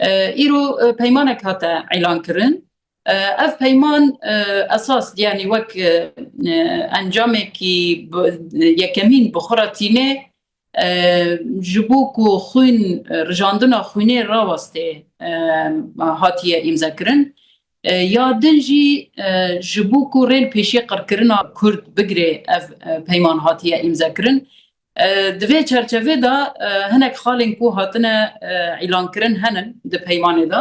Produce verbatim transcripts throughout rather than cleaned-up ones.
E, îro, e, peymanek hate îlan kirin. E, ev peyman, e, esas, yani wek, e, e, encamekî bi-, yekemîn bi xwe re tîne, e, ji bo ku xwîn, e, rijandina xwînê rawestê, e, hatiye îmzekirin. E, ya din jî, e, ji bo ku rê li pêşî qirkirina Kurd bigire ev, e, peyman hatiye îmzekirin. E, di vê çerçevê de, e, hinek xalên ku hatine, e, îlankirin henin di peymanê de.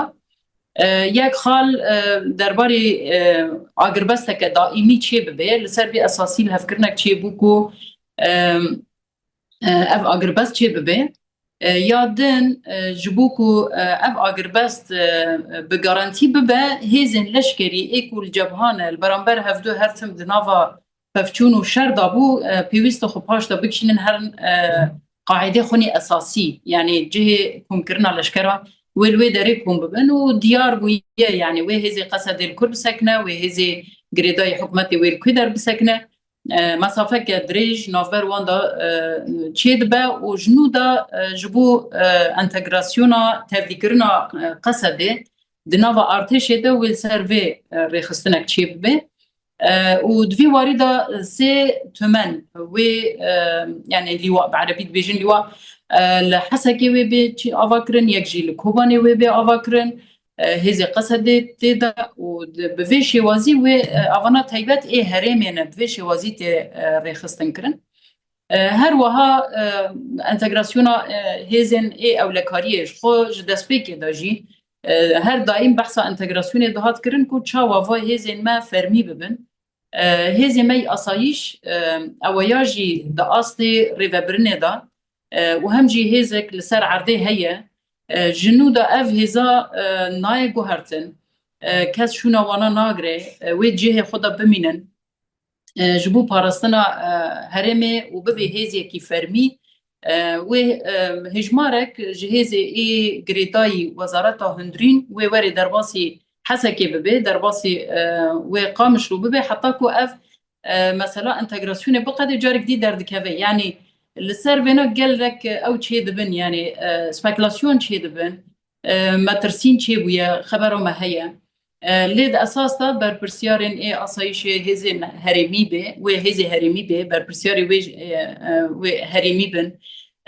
E, yek xal, e, derbarê, e, agirbesteke daîmî çê bibe, li ser vê esasî lihevkirinek çêbû ku, e, e, ev agirbest çê bibe. E, ya din, e, ji bo ku, e, ev agirbest, e, bi garantî bibe, hêzên leşkerî ê ku li cebhan e, li beramber hevdu her tim di nava pevçûn û şer de bû, e, pêwîst e xwe paş de bikişînin herin, e, qaîdê xwe nî esasî, yanî cihê komkirina leşkera wê li wê derê kom bibin û diyar bûye, yanî wê hêzê Qesedê li kur bisekine, wê hêzê girêdayî hikûmetê wê li ku der bisekine. E, mesafeke dirêj navber wan de, e, çêdibe û ji nû de, e, ji bo, e, entegrasyona tevlîkirina, e, Qesedê di nava artêşê de wê li ser vê, e, rêxistinek çêbibe. E, û di vî warî de sê tumen wê, e, yani lîwa, bi erebî dibêjin lîwa, e, li Hesekê wê bê çi ava kirin, yek jî li Kobanê wê bê ava kirin. E, hêzê Qesedê tê de û di, bi vê şêwazî wê, e, avana taybet ê herêmê ne, bi vê şêwazî tê, e, rêxistin kirin. E, her wiha, e, entegrasyona, e, hêzên ê ewlekariyê ji xwe ji destpêkê de jî, e, her daîm behsa entegrasyonê dihat kirin ku çawa va hêzên me fermî bibin. E, hêzê me yî asayîş, e, ew ya jî di astê rêvebirinê de, e, û hem jî hêzek li ser erdê heye, e, ji nû de ev hêza, e, nayê guhertin, e, kes şûna wana nagire, e, wê cihê xwe de bimînin, e, ji bo parastina, e, herêmê û bibê hêzekî fermî, e, wê, e, hêjmarek ji hêzê ê girêdayî Wezareta Hundirîn wê werê derbasî Hesekê bibe, derbasî, e, wê Qamişlo bibe, heta ku ev, e, mesela entegrasyonê biqede carek dî derdikeve. Yanî li ser vêna gelek ew çêdibin, yanî, e, spekulasyon çêdibin, e, metirsîn çêbûye, xebera me heye. E, lê di esas de berpirsiyarên ê asayîşê hêzên herêmî bê, wê hêzê herêmî bê, berpirsiyarê wê, e, e, wê herêmî bin.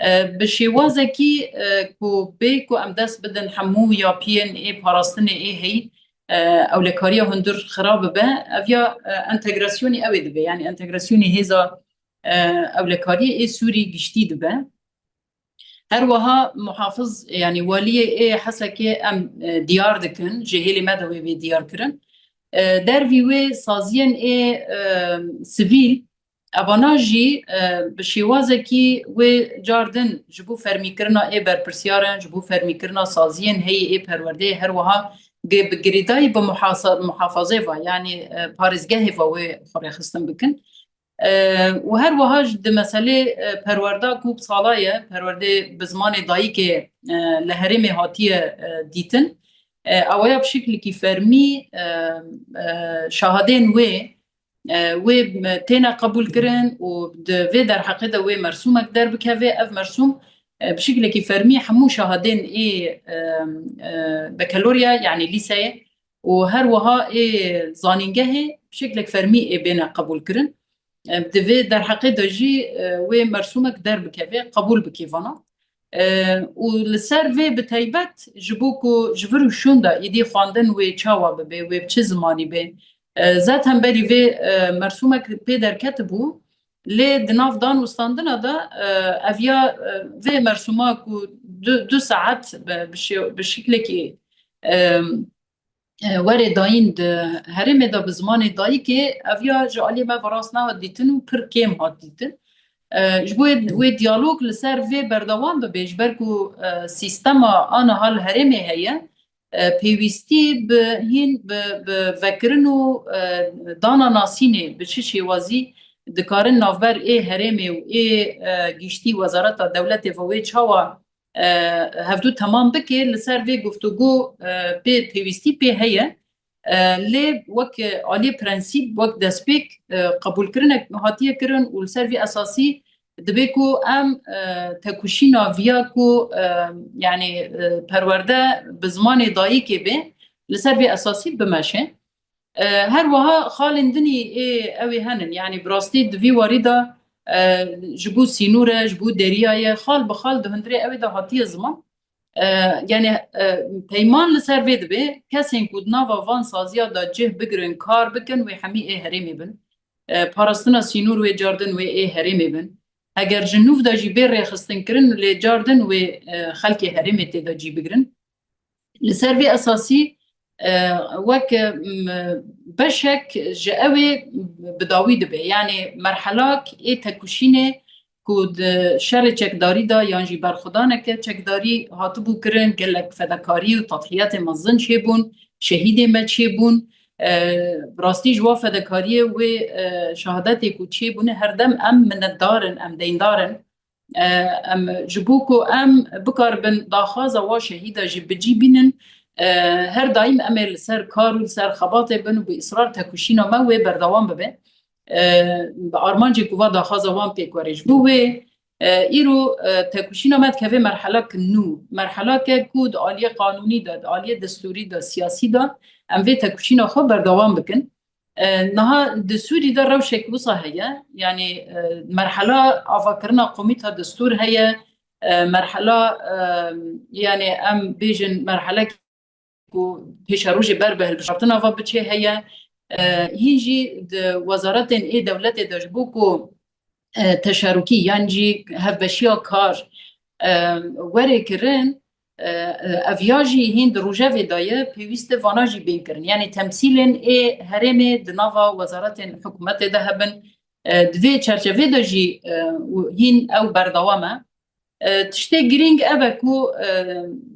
E, bi şêwazekî, e, ku bê ku em dest bidin hemû yapiyên ê parastinê ê heyî, e, ewlekariya hundir xira bibe, ev ya, e, entegrasyonî ew ê dibe, yanî entegrasyonî hêza, e, ewlekariyê ê Sûrî giştî dibe. Her wiha muhafiz, yanî waliyê ê Hesekê em, e, diyar dikin, ji hêlê me de wê bê diyar kirin. E, dervî wê saziyên ê, e, sivîl, evana jî, e, bi şêwazekî wê car din ji bo fermîkirina ê berpirsiyaran, ji bo fermîkirina saziyên heyî ê perwerdeyê her wiha gi-, bi girêdayî bi muhasa-, muhafazê ve, yanî, e, parêzgehê ve wê xwe rêxistin bikin. E, û her wiha jî di meselê, e, perwerda ku sala ye, perwerdê bi zimanê dayikê, e, li herêmê hatiye, e, dîtin. E, ewaya bi şiklekî fermî, e, e, şahadên wê, e, wê têne qebûlkirin û di vê derheqê de wê mersûmek derbikeve. Ev mersûm, e, bi şiklekî fermî hemû şahadên ê, e, e, bekelorya, yanî lîseyê, û her wiha ê zanîngehê bi şiklek fermî ê bêne qebûlkirin. E, di vê derheqê de jî, e, wê mersûmek derbikeve, qebûl bike vana. E, û li ser vê bi taybet ji bo ku ji vir û şûn de êdî xwendin wê çawa bibe, wê bi çi zimanî be. E, zaten berî vê, e, mersûmek pê derketibû, lê di nav dan û standina de, e, ev ya, e, vê mersûma ku du, du saet bi, bi şê-, bi şiklekî, e, e, were dayîn di herêmê de bi zimanê dayikê, ev ya ji aliyê me ve rast nehat dîtin û pir kêm hat dîtin. E, ji bo wê diyalog li ser vê berdewam bibe, ji ber ku, e, sîstema aniha li herêmê heye, e, pêwîstî bi hîn bi, bi vekirin û, e, dana nasînê bi çi şêwazî dikarin navber ê herêmê û ê, e, giştî wezareta dewletê ve wê çawa e, hevdû temam bike, li ser vê guftûgû, e, pê pêwîstî pê heye. E, lê wek, e, aliyê prensîp, wek destpêk, e, qebûlkirinek hatiye kirin û li ser vê esasî, Dibe ku em, e, tekuşîna viya ku, e, yani, e, perwerde bi zimanê dayikê be, li ser vê esasî bimeşe. E, her wiha xalên din ê, ê, ew ê henin. Yani bi rastî di vî warî de, e, ji bo sînor e, ji bo deriyayê, xal bi xal di hundirê ew ê de hatiye ziman. E, yani, e, peyman li ser vê dibe, kesên ku di nava van saziya de cih bigirin, kar bikin, wê hemî ê herêmê bin. E, parastina sînor wê cardin wê ê herêmê bin. Eger ji nûv de jî bê rêxistinkirin, lê cardin wê, e, xelkê herêmê tê de cî bigirin. Li ser vê esasî, e, wek, m, beşek ji ew ê bi dawî dibe. Yani merhelak ê tekuşînê ku di şerê çekdarî de yan jî berxwedaneke çekdarî hatibû kirin, gelek fedekarî û tadhiyatê mezin çêbûn, şehîdê me çêbûn. E, bi rastî ji wa fedekariyê wê, e, şehadetê ku çêbûne her dem em minetdar in, em deyndar in. E, em ji bo ku em bikaribin daxwaza wa şehîda jî bi cî bînin, e, her daîm em ê li ser kar û li ser xebatê bin û bi israr tekuşîna me wê berdewam bibe. E, bi armancê ku va daxwaza wan pêk were. Ji bo wê, e, îro, e, tekuşîna me dikeve merhelek nû. Merhelake ku di aliyê qanûnî de, di aliyê destûrî de, siyasî de em vê tekuşîna xwe berdewam bikin. E, niha di Sûrî de rewşek wisa heye. Yani, e, merhela avakirina komîta destûr heye. E, merhela, e, yani em bêjin merhelek ku pêşerojê ber bi hilbijartina va biçê heye. E, hîn jî di wezaretên ê dewletê de ji bo ku, e, teşarûkî yan jî hevbeşiya kar, e, were kirin, e, e, ev ya jî hîn di rojevê de ye, pêwîst e vana jî bên kirin. Yani temsîlên ê herêmê di nava wezaretên hikûmetê de hebin. E, di vê çerçevê de jî, e, û hîn ew berdewam e. E, tiştê girîng ev e ku, e,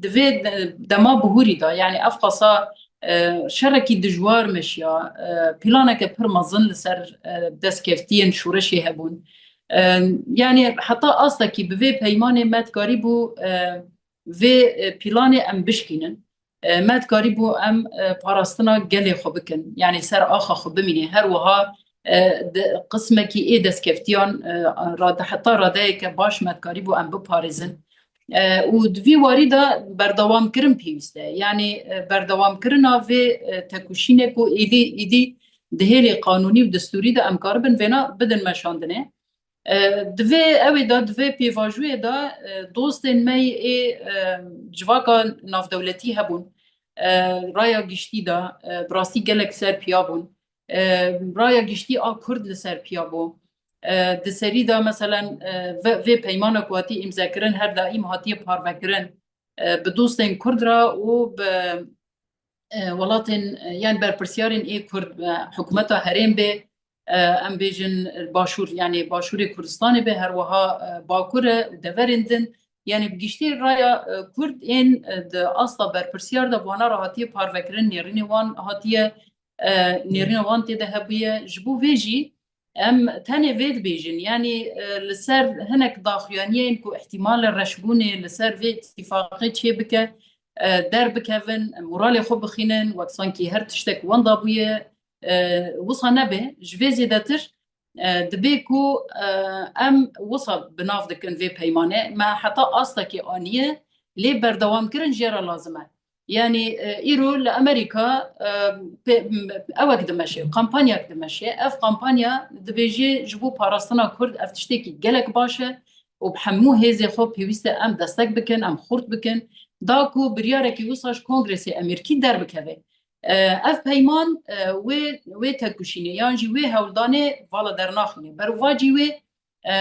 di vê de-, dema bihûrî de, yani ev qasa, e, şerekî dijwar meşiya, e, planeke pir mezin li ser, e, destkeftiyên şoreşê hebûn. E, yani heta astekî bi vê peymanê me dikarîbû, e, vê, e, planê em bişkînin. E, me dikarîbû em, e, parastina gelê xwe bikin. Yani ser axa xwe bimînê. Her wiha, e, di qismekî ê destkeftiyan, e, rade-, heta radeyeke baş me dikarîbû em biparêzin. E, û di vî warî de berdewamkirin pêwîst e. Yani, e, berdewamkirina vê, e, tekuşînê ku êdî, êdî di hêlê qanûnî û destûrî de em karibin vêna bidin meşandinê. E, di vê ewê de, di vê pêvajoyê de, e, dostên me yê, e, civaka navdewletî hebûn. E, raya giştî de, e, bi rastî gelek ser piya bûn. E, raya giştî a Kurd li ser piya bû. E, di serî de, meselen, e, ve-, vê peymana ku hatî îmzekirin her daîm hatiye parvekirin. E, bi dostên Kurd re û bi, e, welatên, e, yan berpirsiyarên ê Kurd, e, hikûmeta herêm bê, e, em bêjin Başûr, yani Başûrê Kurdistanê bê, her wiha, e, Bakur e û deverên din. Yani bi giştî raya, e, Kurd ên, e, di asta berpirsiyar de bi wana re hatiye parvekirin, nêrînê wan hatiye, e, nêrîna wan tê de hebûye. Ji bo vê jî em tenê vê dibêjin, yanî, e, li ser hinek daxuyaniyên ku îhtîmal e reşbûnê li ser vê îtîfaqê çêbike, e, derbikevin, moralê xwe bixînin, wek sankî her tiştek wenda bûye, e, wisa nebe. Ji vê zêdetir, e, dibê ku, e, em wisa bi nav dikin vê peymanê. Me heta astekê aniye, lê berdewamkirin jê re lazim e. Yanî, e, îro li Amerîka, e, pê-, m-, ewek dimeşe, kampanyak dimeşe. Ev kampanya dibêje ji bo parastina Kurd ev tiştekî gelek baş e û bi hemû hêzê xwe pêwîst e em destek bikin, em xurt bikin, da ku biryarekî wisa ji Kongresê Amerîkî derbikeve. E, ev peyman, e, wê, wê tekuşînê yan jî wê hewldanê vala dernaxîne. Berovajî wê, e,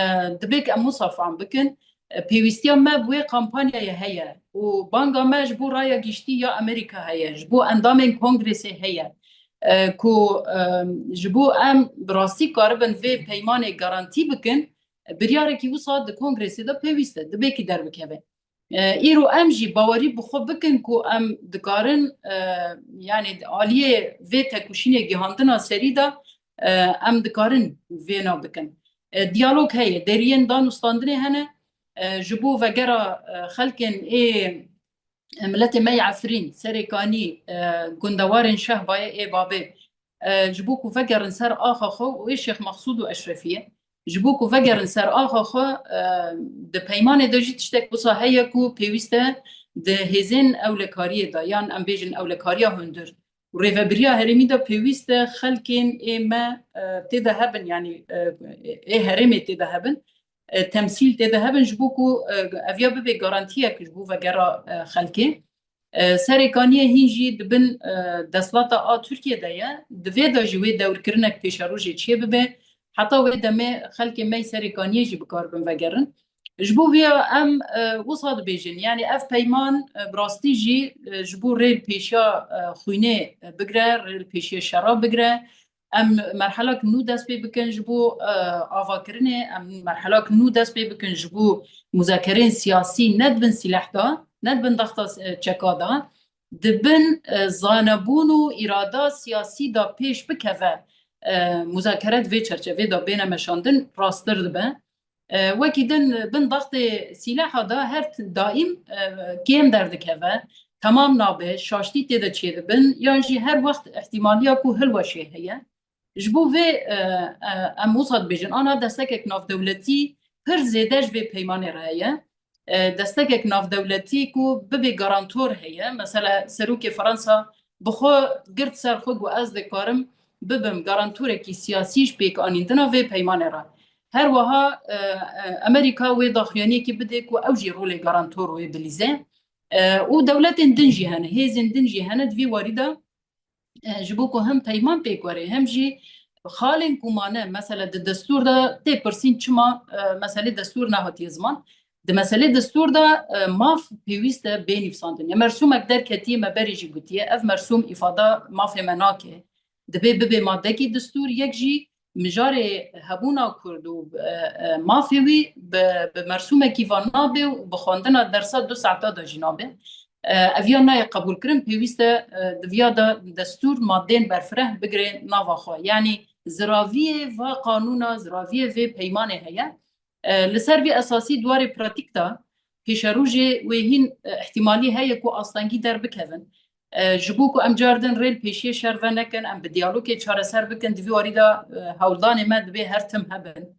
dibê ku em wisa fam bikin, e, pêwîstiya me bi wê kampanyayê heye û banga me ji bo raya giştî ya Amerîka heye, ji bo endamên Kongresê heye, e, ku, e, ji bo em bi rastî karibin vê peymanê garantî bikin, biryarekî wisa di Kongresê de pêwîst e, dibê ku derbikeve. E, îro em jî bawerî bi xwe bikin ku em dikarin, e, yanî aliyê vê tekuşînê gihandina serî de, e, em dikarin vêna bikin. E, diyalog heye, deriyên dan û standinê hene, e, ji bo vegera, e, xelkên ê, e, miletê me yê Efrîn, Serê Kanî, e, gundewarên Şehbayê ê Babê, e, ji bo ku vegerin ser axa xwe û ê Şêx Mexsûd û Eşrefiyê. Ji bo ku vegerin ser axa xwe, e, di peymanê de jî tiştek wisa heye ku pêwîst e di hêzên ewlekariyê de, yan em bêjin ewlekariya hundir û rêvebiriya herêmî de pêwîst e xelkên ê me, e, tê de hebin, yanî, e, ê herêmê tê de hebin, e, temsîl tê de hebin, ji bo ku, e, ev ya bibe garantiyek ji bo vegera, e, xelkê. E, Serêkaniyê hîn jî di bin, e, desthilata a Tirkiyê de ye. Di vê de jî wê dewrkirinek pêşerojê çêbibe. Heta wê demê xelkê me yê Serêkaniyê jî bikaribin vegerin. Ji bo vê ya em, e, wisa dibêjin, yanî ev peyman, e, bi rastî jî, e, ji bo rê li pêşiya, e, xwînê, e, bigire, rê li pêşiya şera bigire. Em merhelak nû dest pê bikin ji bo, e, avakirinê, em merhelak nû dest pê bikin ji bo muzakerên siyasî, ne di bin sîleh de, ne di bin daxta, e, çeka de, di bin, e, zanebûn û îrada siyasî de pêş bikeve, e, muzakere di vê çerçevê de bêne meşandin, rasttir dibe. E, wekî din bin daxtê sîleha de her t-, daîm, e, kêm derdikeve, temam nabe, şaştî tê de çêdibin, yan jî her wext îhtîmaliya ku hilweşê heye. Ji bo vê, e, e, em wisa dibêjin, ana destekek navdewletî pir zêde ji vê peymanê re heye. E, destekek navdewletî ku bibê garantor heye. Mesela Serokê Fransa bi xwe girt ser xwe, got, ez dikarim bibim garantorekî siyasî ji pêkanîndina vê peymanê re. Her wiha, e, e, Amerîka wê daxuyaniyekî bidê ku ew jî rolê garantor wê bilîze. E, û dewletên din jî hene, hêzên din jî hene di vî warî de, e, ji bo ku hem peyman pêk were, hem jî xalên ku mane, mesela di destûr de tê pirsîn çima, e, meselê destûr nehatiye ziman. Di meselê destûr de, e, maf pêwîst e bê nivîsandin. Ya mersûmek derketiye, me berê jî gotiye, ev mersûm îfada mafê me nake. Dibê bibe madekî destûr, yek jî mijarê hebûna Kurd û, e, e, mafê wî bi, bi mersûmekî van nabe û bi xwendina dersa du saeta de jî nabe. E, ev ya nayê qebûlkirin, pêwîst e, e, di viya de destûr madeyên berfireh bigire nava xwe. Yanî ziraviyê va qanûna, ziraviyê vê peymanê heye. E, li ser vî esasî di warê pratîk de pêşerojê wê hîn, e, îhtîmalî heye ku astengî derbikevin. E, ji bo ku em cardin rê li pêşiyê şer venekin, em bi diyalogê çareser bikin, di vî warî de, e, hewldanê me divê her tim hebin.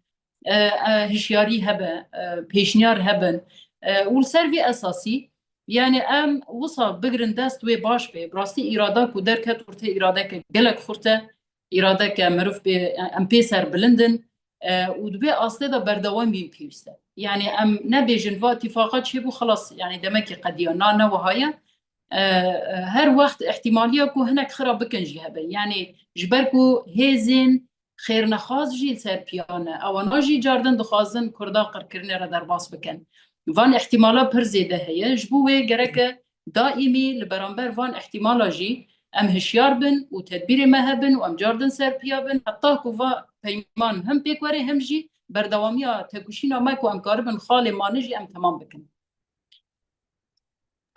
E, e, hişyarî hebe, e, pêşniyar hebin. E, û li ser vî esasî, yanî em wisa bigrin dest wê baş be. Bi rastî îrada ku derket ortê îradeke gelek xurt e. Îradeke mirov pê, em pê serbilind in, e, û di vê astê de berdewamî pêwîst e. Yanî em nebêjin va îtîfaqa çêbû, xelas, yanî demekî qediya. Na, ne wiha ye. E, e, her wext îhtîmaliya ku hinek xira bikin jî hebe. Yanî ji ber ku hêzên xêrnexwaz jî li ser piya ne. Ewana jî cardin dixwazin Kurda qirkirinê re derbas bikin. Van îhtîmala pir zêde heye. Ji bo wê gereke daîmî li beramber van îhtîmala jî em hişyar bin û tedbîrê me hebin û em cardin ser piya bin, heta ku va peyman hem pêk were hem jî berdewamiya tekoşîna me ku em karibin xalê mane jî em temam bikin.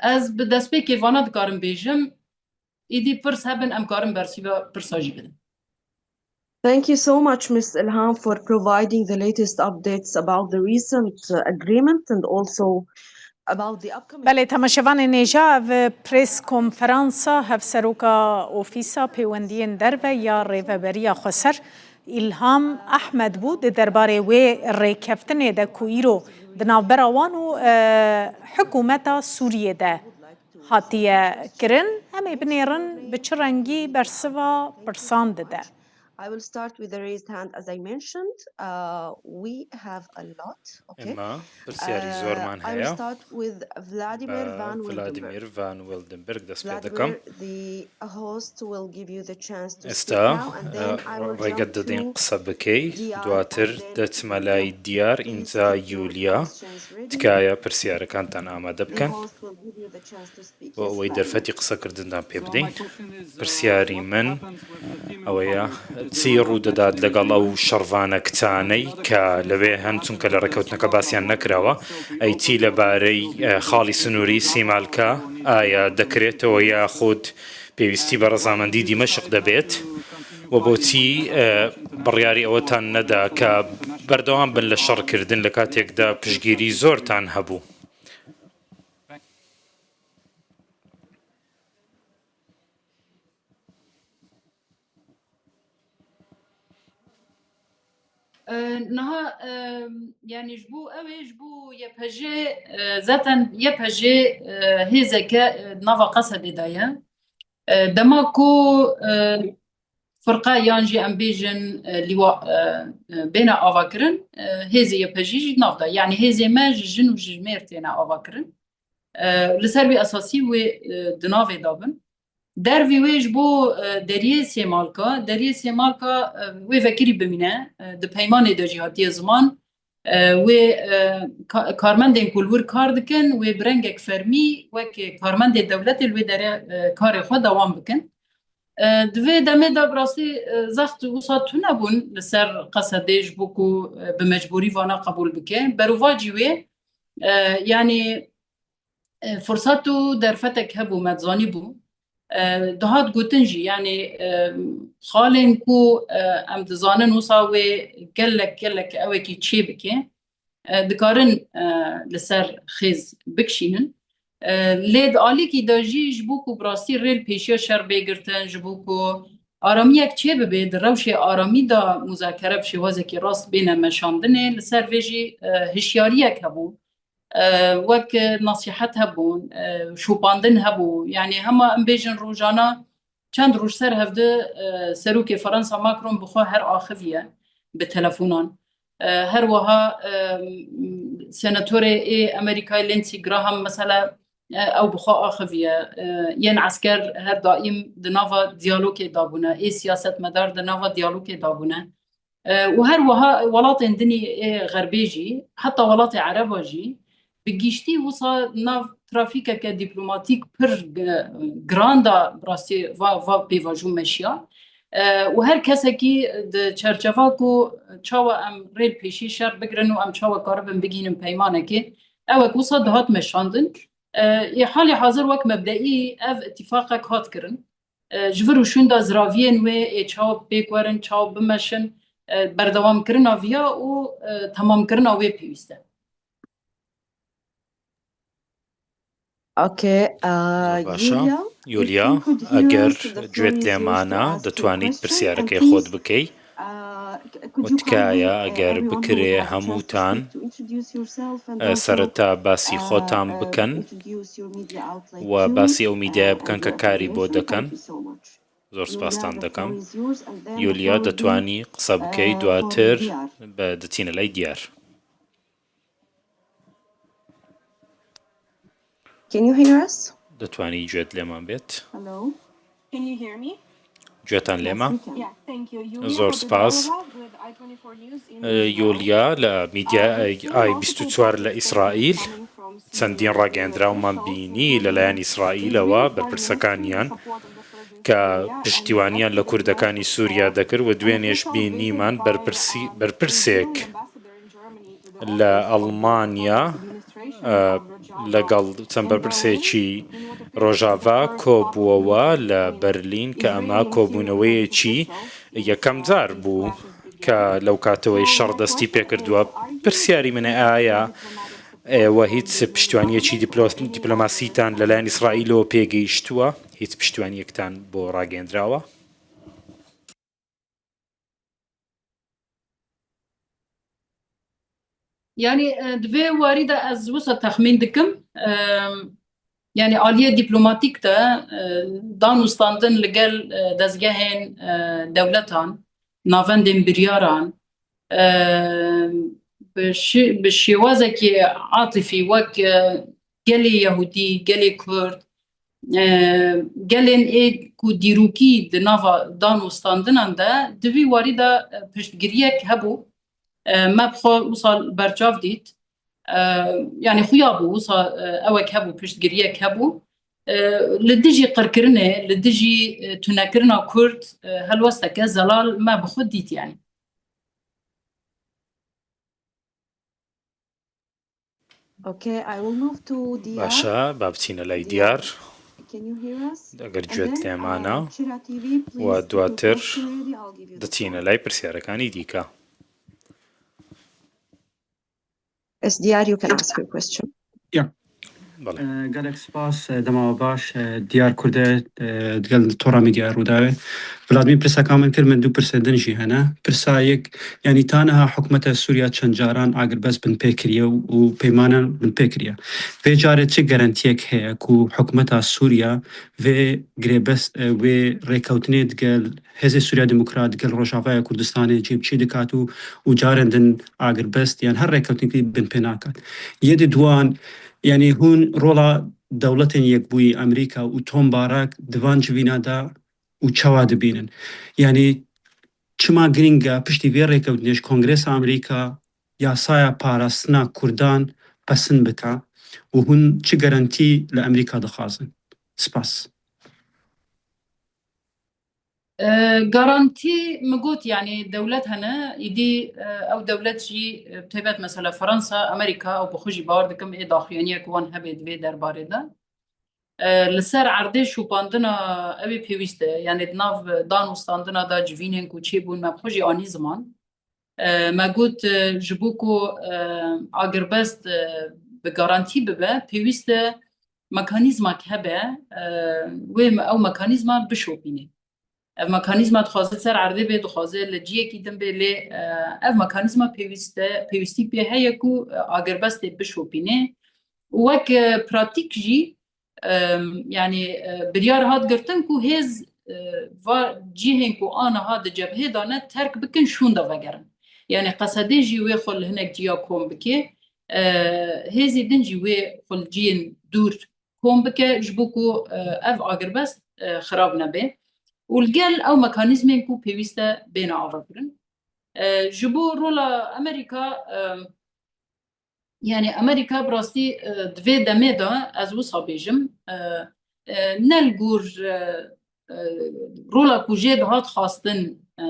Ez bi destpêkê vana dikarim bêjim, îdî pirs hebin, em karin bersiva pirsa jî bidin. Thank you so much, Miss Ilham, for providing the latest updates about the recent, uh, agreement and also about the upcoming. Belê, temaşevanên hêja, ev press konferansa hevseroka Ofîsa Pêwendiyên Derve ya Rêveberiya Xweser, Îlham Ehmed bû, di derbarê wê rêkeftinê de ku îro di navbera wan û, e, hikûmeta Sûriyê de hatiye kirin. Em ê binêrin bi çi rengî bersiva pirsan dide. I will start with the raised hand, as I mentioned. Uh, we have a lot. Okay. ئێمە پرسیاری زۆرمان هەیە. Vladimir Van Wildenberg. Vladimir Van Wildenberg دەست پێ دەکەم. Vladimir, the host will give you the chance to speak now, and then I will jump to Diar. ئێستا، ئە، ڕێگەت دەدەین قسە بکەی، دواتر دەچمە لای دیار، ئینجا یولیا. تکایە پرسیارەکانتان ئامادە بکەن. بۆ ئەوەی دەرفەتی قسەکردنتان پێ بدەین. پرسیاری من ئەوەیە، چی ڕوو دەدات لەگەڵ ئەو شەڕڤانە کچانەی کە لەوێ هەن، چونکە لە ڕێکەوتنەکە باسیان نەکراوە؟ ئەی چی لەبارەی، ئە، خاڵی سنووری سیمالکە؟ ئایا دەکرێتەوە یاخود پێویستی بە ڕەزامەندی دیمەشق دەبێت؟ و بۆچی، ئە، بڕیاری ئەوەتان نەدا کە بەردەوام بن لە شەڕکردن لە کاتێکدا پشگیری زۆرتان هەبوو؟ E, niha, e, yani ji bo ew ê, ji bo Y P J, e, zaten Y P J, e, hêzeke, e, nava Qesedê de ye. E, dema ku, e, firqe yan jî em bêjin, e, lîwa, e, e, bêne avakirin, e, hêzê Y P J jî nav de. Yani hêzê me ji jin û ji mêr têne avakirin. E, li ser vî esasî wê, e, di navê de bin. Dervî wê ji bo, e, deriyê Sêmalka, deriyê Sêmalka, e, wê vekirî bimîne, e, di peymanê de jî hatiye ziman, e, wê, e, ka-, karmendên ku li wir kar dikin, wê bi rengek fermî wek karmendê dewletê li wê derê, e, karê xwe dewam bikin. E, di vê demê de bi rastî, e, zext wisa tune bûn li ser Qesedê ji bo ku, e, bi mecbûrî vana qebûl bike. Berovajî wê, e, yanî, e, furset û derfetek hebû, me dizanîbû. E, dihat gotin jî, yanî, e, xalên ku, e, em dizanin wisa wê gelek, gelek ewekî çê bike, e, dikarin, e, li ser xêz bikişînin. E, lê di alîkî de jî ji bo ku bi rastî rê li pêşiya şer bê girtin, ji bo ku aramiyek çê bibe, di rewşê aramî de muzakere bi şêwazekî rast bêne meşandinê, li ser vê jî, e, hişyariyek hebû. E, wek nasihet hebûn, e, şopandin hebû. Yanî hema em bêjin rojana çend roj ser hevdi, e, serokê Fransa Macron bi xwe her axiviye bi telefonan. E, her wiha, e, senatorê ê Amerîkayê Lindsey Graham mesela, e, ew bi xwe axiviye. E, yên esker her daîm di nava diyalogê de bûne, ê siyasetmedar di nava diyalogê de bûne. E, û her wiha welatên dinî ê xerbê jî, heta welatê ereba jî, bi giştî wisa nav trafîkeke dîplomatîk pir gi-, giran de bi rastî va, va pêvajo meşiya. E, û her kesekî di çerçeva ku çawa em rê li pêşî şer bigirin û em çawa karibin bigihînin peymanekê, ewek wisa dihat meşandin. E, ê halê hazir wek mebdeî ev îtîfaqek hat kirin. E, ji vir û şûnda ziraviyên wê ê çawa pêk werin, çawa bimeşin, e, berdewamkirina viya û, e, temamkirina wê pêwîst e. Okay, uh, Baş e. Yulia, Yulia, if you could hear eger us, the gueet floor is lê yours to mane, ask your detwanît question, and pirsyareke xwe please, bikey. Uh, c-, could Û you tikaye, kindly, uh, eger everyone who bikirê had a chance to hemûtan, speak to introduce yourself and e, also, sereta basî uh, xwetan uh, bikin introduce your media outlet û too, basî ew mîdyaya uh, bikin and ke your karî bo audience? Thank dekin. You so much. Zor Yulia, spastan the dekim. Floor is yours, and then the Yulia, floor will be, detwanî qisa bikey, uh, for duatir Diyar. Be ditîne lay Diyar. Can you hear us? Detwanî guet lê man bêt. Hello? Can you hear me? Guetan lê Yes, ma? We can. Yeah, thank you. Yulia Zor spas. Badirova with I twenty-four News in E, Israel. Yulia li mîdya, e, I bîst û çar li Îsraîl. Çendîn ragihandrawman bînî li layan Îsraîlewa berpirsakaniyan ke piştîwaniyan li Kurdekanî Sûriya dekir û duênê ji bînî man berpirsî-, berpirsêk li Almanya, e, legel çend berpirsêkî Rojava kobûewe li Berlîn ke ema kobûneweyekî yekem car bû ke lew kateweyî şer destî pê kirduwe. Pirsyarî min e aya, e, we hîç piştîwaniyekî dîplo-, dîplomasîtan li layan Îsraîlê pê gihîştuwe? Hîç piştîwaniyektan bo ragihandrawê? Yanî, e, di vê warî de ez wisa texmîn dikim, e, yanî aliyê dîplomatîk de, e, dan û standin li gel, e, dezgehên, e, dewletan, navendên biryaran, e, bi şi-, bi şêwazekî atîfî wek, e, gelê Yehûdî, gelê Kurd, e, gelên ê ku dîrokî di nava dan û standinan de, di vî warî de, e, piştgiriyek hebû. E, me bi xwe wisa berçav dît. E, yanî xuya bû, wisa, e, ewek hebû, piştgiriyek hebû. E, li dijî qirkirinê, li dijî, e, tunekirina Kurd, e, helwesteke zelal me bi xwe dît, yanî. Okay, I will move to Diyar. Baş e, ba biçîne lay Diyar. Diyar. Can you hear us? Eger guet lê mane, uh, Çira T V, please, if you post already, I'll give you the floor. Diçîne lay pirsyarekanî dîka. Yes, Diyar, you can ask your question. Yeah. Belê. E, gelek spas, e, dema we baş, e, Diyar Kurde, e, digel Tora Media Rûdawê. Vladimîr pirseka min kir, min du pirsên din jî hene. Pirsa yek, yanî ta niha hikûmeta Sûriya çend caran agirbest binpê kiriye û, û peymanan binpê kiriye. Vê carê çi garantiyek heye ku hikûmeta Sûriya vê girêbest, e, wê rêkewtinê digel Hêzê Sûriya Demokrat, digel Rojavaya Kurdistanê cîbicî dikat û, û carên din agirbest yan her rêkewtinekî binpê nakat? Yê di duan, yanî hûn rola Dewletên Yekbûyî, Amerîka û Tom Barak di van civîna de û çawa dibînin? Yanî çima girîng e piştî vê rêkewtinê ji Kongresa Amerîka yasaya parastina Kurdan pesin bike û hûn çi garantî li Amerîka dixwazin? Spas. E, garantî min got, yanî dewlet hene, îdî, e, ew dewlet jî, e, taybet mesela Fransa, Amerîka, ew bi xwe jî bawer dikim ê daxuyaniyek wan hebe di vê derbarê de. E, li ser erdê şopandina ew ê pêwîst e, yanî di nav dan û standina de civînên ku çêbûn me bi xwe jî anî ziman. E, me got, e, ji bo ku, e, agirbest, e, bi garantî bibe, pêwîst e mekanîzmak hebe, e, wê me-, ew mekanîzma bişopîne. Ev mekanîzma dixwaze ser erdê bê, dixwaze li ciyekî din bê, lê, e, ev mekanîzma pêwîst e, pêwîstî pê heye ku, e, agirbestê bişopîne. Û wek, e, pratîk jî, e, yanî, e, biryar hat girtin ku hêz, e, va cihên ku aniha di cebhê de ne terk bikin, şûnde vegerin. Yanî Qesedê jî wê xwe li hinek ciya kom bike, e, hêzê din jî wê xwe li ciyên dûr kom bike, ji bo ku, e, ev agirbest, e, xirab nebe. Û li gel ew mekanîzmên ku pêwîst e bêne avakirin. E, ji bo rola Amerîka, e, yanî Amerîka bi rastî, e, di vê demê de, ez wisa bêjim, e, e, ne li gor, e, e, rola ku jê dihat xwestin, e,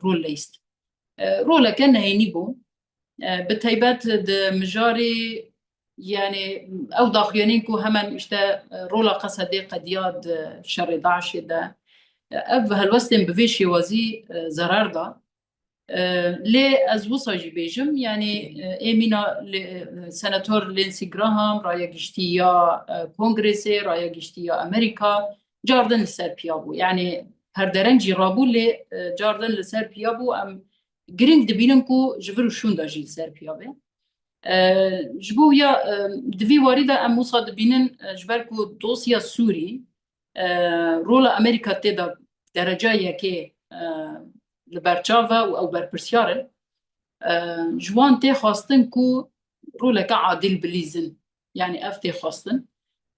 rol leyst. E, roleke nehênî bû. E, bi taybet di mijarê, yanî ew daxuyanîn ku hemen işte, e, rola Qesedê qediya di şerê DAIŞê de, e, ev helwestên bi vê şêwazî, e, zerar da. E, lê ez wisa jî bêjim, yanî, e, ê mîna lê-, e, Senator Lindsey Graham, raya giştî ya, e, Kongresê, raya giştî ya Amerîka, cardin li ser piya bû. Yanî her dereng jî rabû, lê, e, cardin li ser piya bû. Em girîng dibînin ku ji vir û şûn de jî li ser piya be. E, ji bo ya, e, di vî warî de em wisa dibînin, e, ji ber ku dosya Sûrî, e, rola Amerîka tê de dereca yekê, e, li ber çav e û ew berpirsiyar in. E, ji wan tê xwestin ku roleke adil bilîzin. Yanî ev tê xwestin.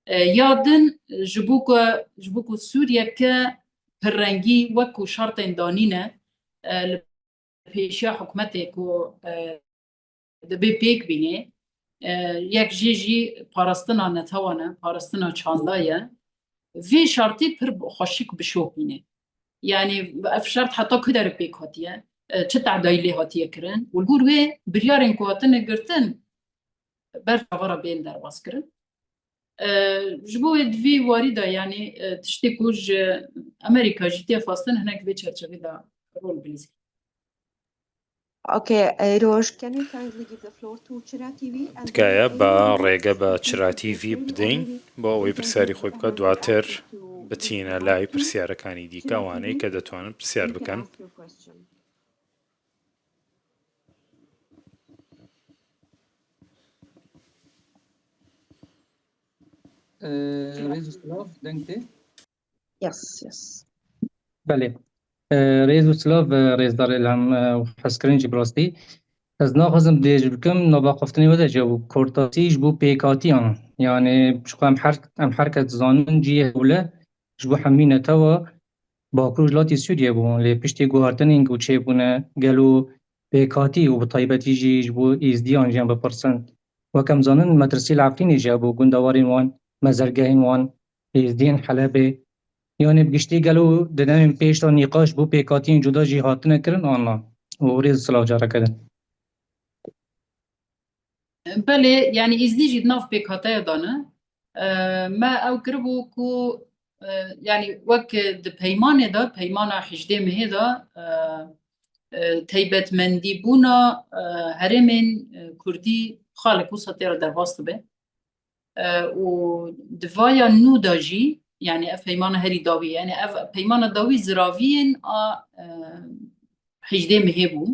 E, ya din ji bo ku, ji bo ku Sûriyeke pirrengî wek ku şertên danîne, e, li pêşiya hikûmetê ku, e, dibê pêk bînê, e, yek jê jî parastina netewan e, parastina çanda ye. Vê şertî pir xweşik bişopîne. Yanî ev şert heta ku derê pêk hatiye, e, çi tehdayî lê hatiye kirin û li gor wê biryarên ku hatine girtin ber çava re bên derbas kirin. E, ji bo wê di vî warî de, yanî, e, tiştê ku ji Amerîka jî tê xwestin hinek vê çerçevê de rol bilîzin. Okay, Eroş, can you kindly give the floor to Çira T V and then تکایە با any other ڕێگە بە question چرا that you تیڤی may بدەین already بۆ ئەوەی پرسیاری خۆی بکات، دواتر بتینە لای پرسیارەکانی دیکە، ئەوانەی کە دەتوانن پرسیار بکەن. Rêz û silav, deng tê? Yes, yes. Belê. E, rêz û silav, e, rêzdarê li hem, e, hezkirin jî bi rastî. Ez naxwazim dirêj bikim, nava xweftinê we de jî bû. Kortasî ji bo pêkatiyan. Yanî, ji xwe em her, em her kes dizanin cihê hewle ji bo hemî netewa Bakur û Rojhilatê Sûriyê bû. Lê piştî guhartinên ku çêbûne, gelo pêkhatî û bi taybetî jî ji bo Êzdiyan jî em bipirsin. Wek em zanin, metirsî li Efrînê jî hebû, gundewarên wan, mezergehên wan, Êzdiyên Helebê. Yanî bi giştî gelo di demên pêş de nîqaş bo pêkhatiyên cuda jî hatine kirin an na? Û rêz û silav careke din. Belê, yanî Êzdî jî di nav pêkhateya de ne. E, me ew kiribû ku, e, yanî wek di peymanê de, peymana hejdê mehê de, e, e, taybetmendîbûna, e, herêmên, e, kurdî xalek wisa tê re derbas dibe. E, û di vaya nû de jî, yani ev peymana herî dawî, yani ev peymana dawî ziraviyên a, e, hejdê mehê bû.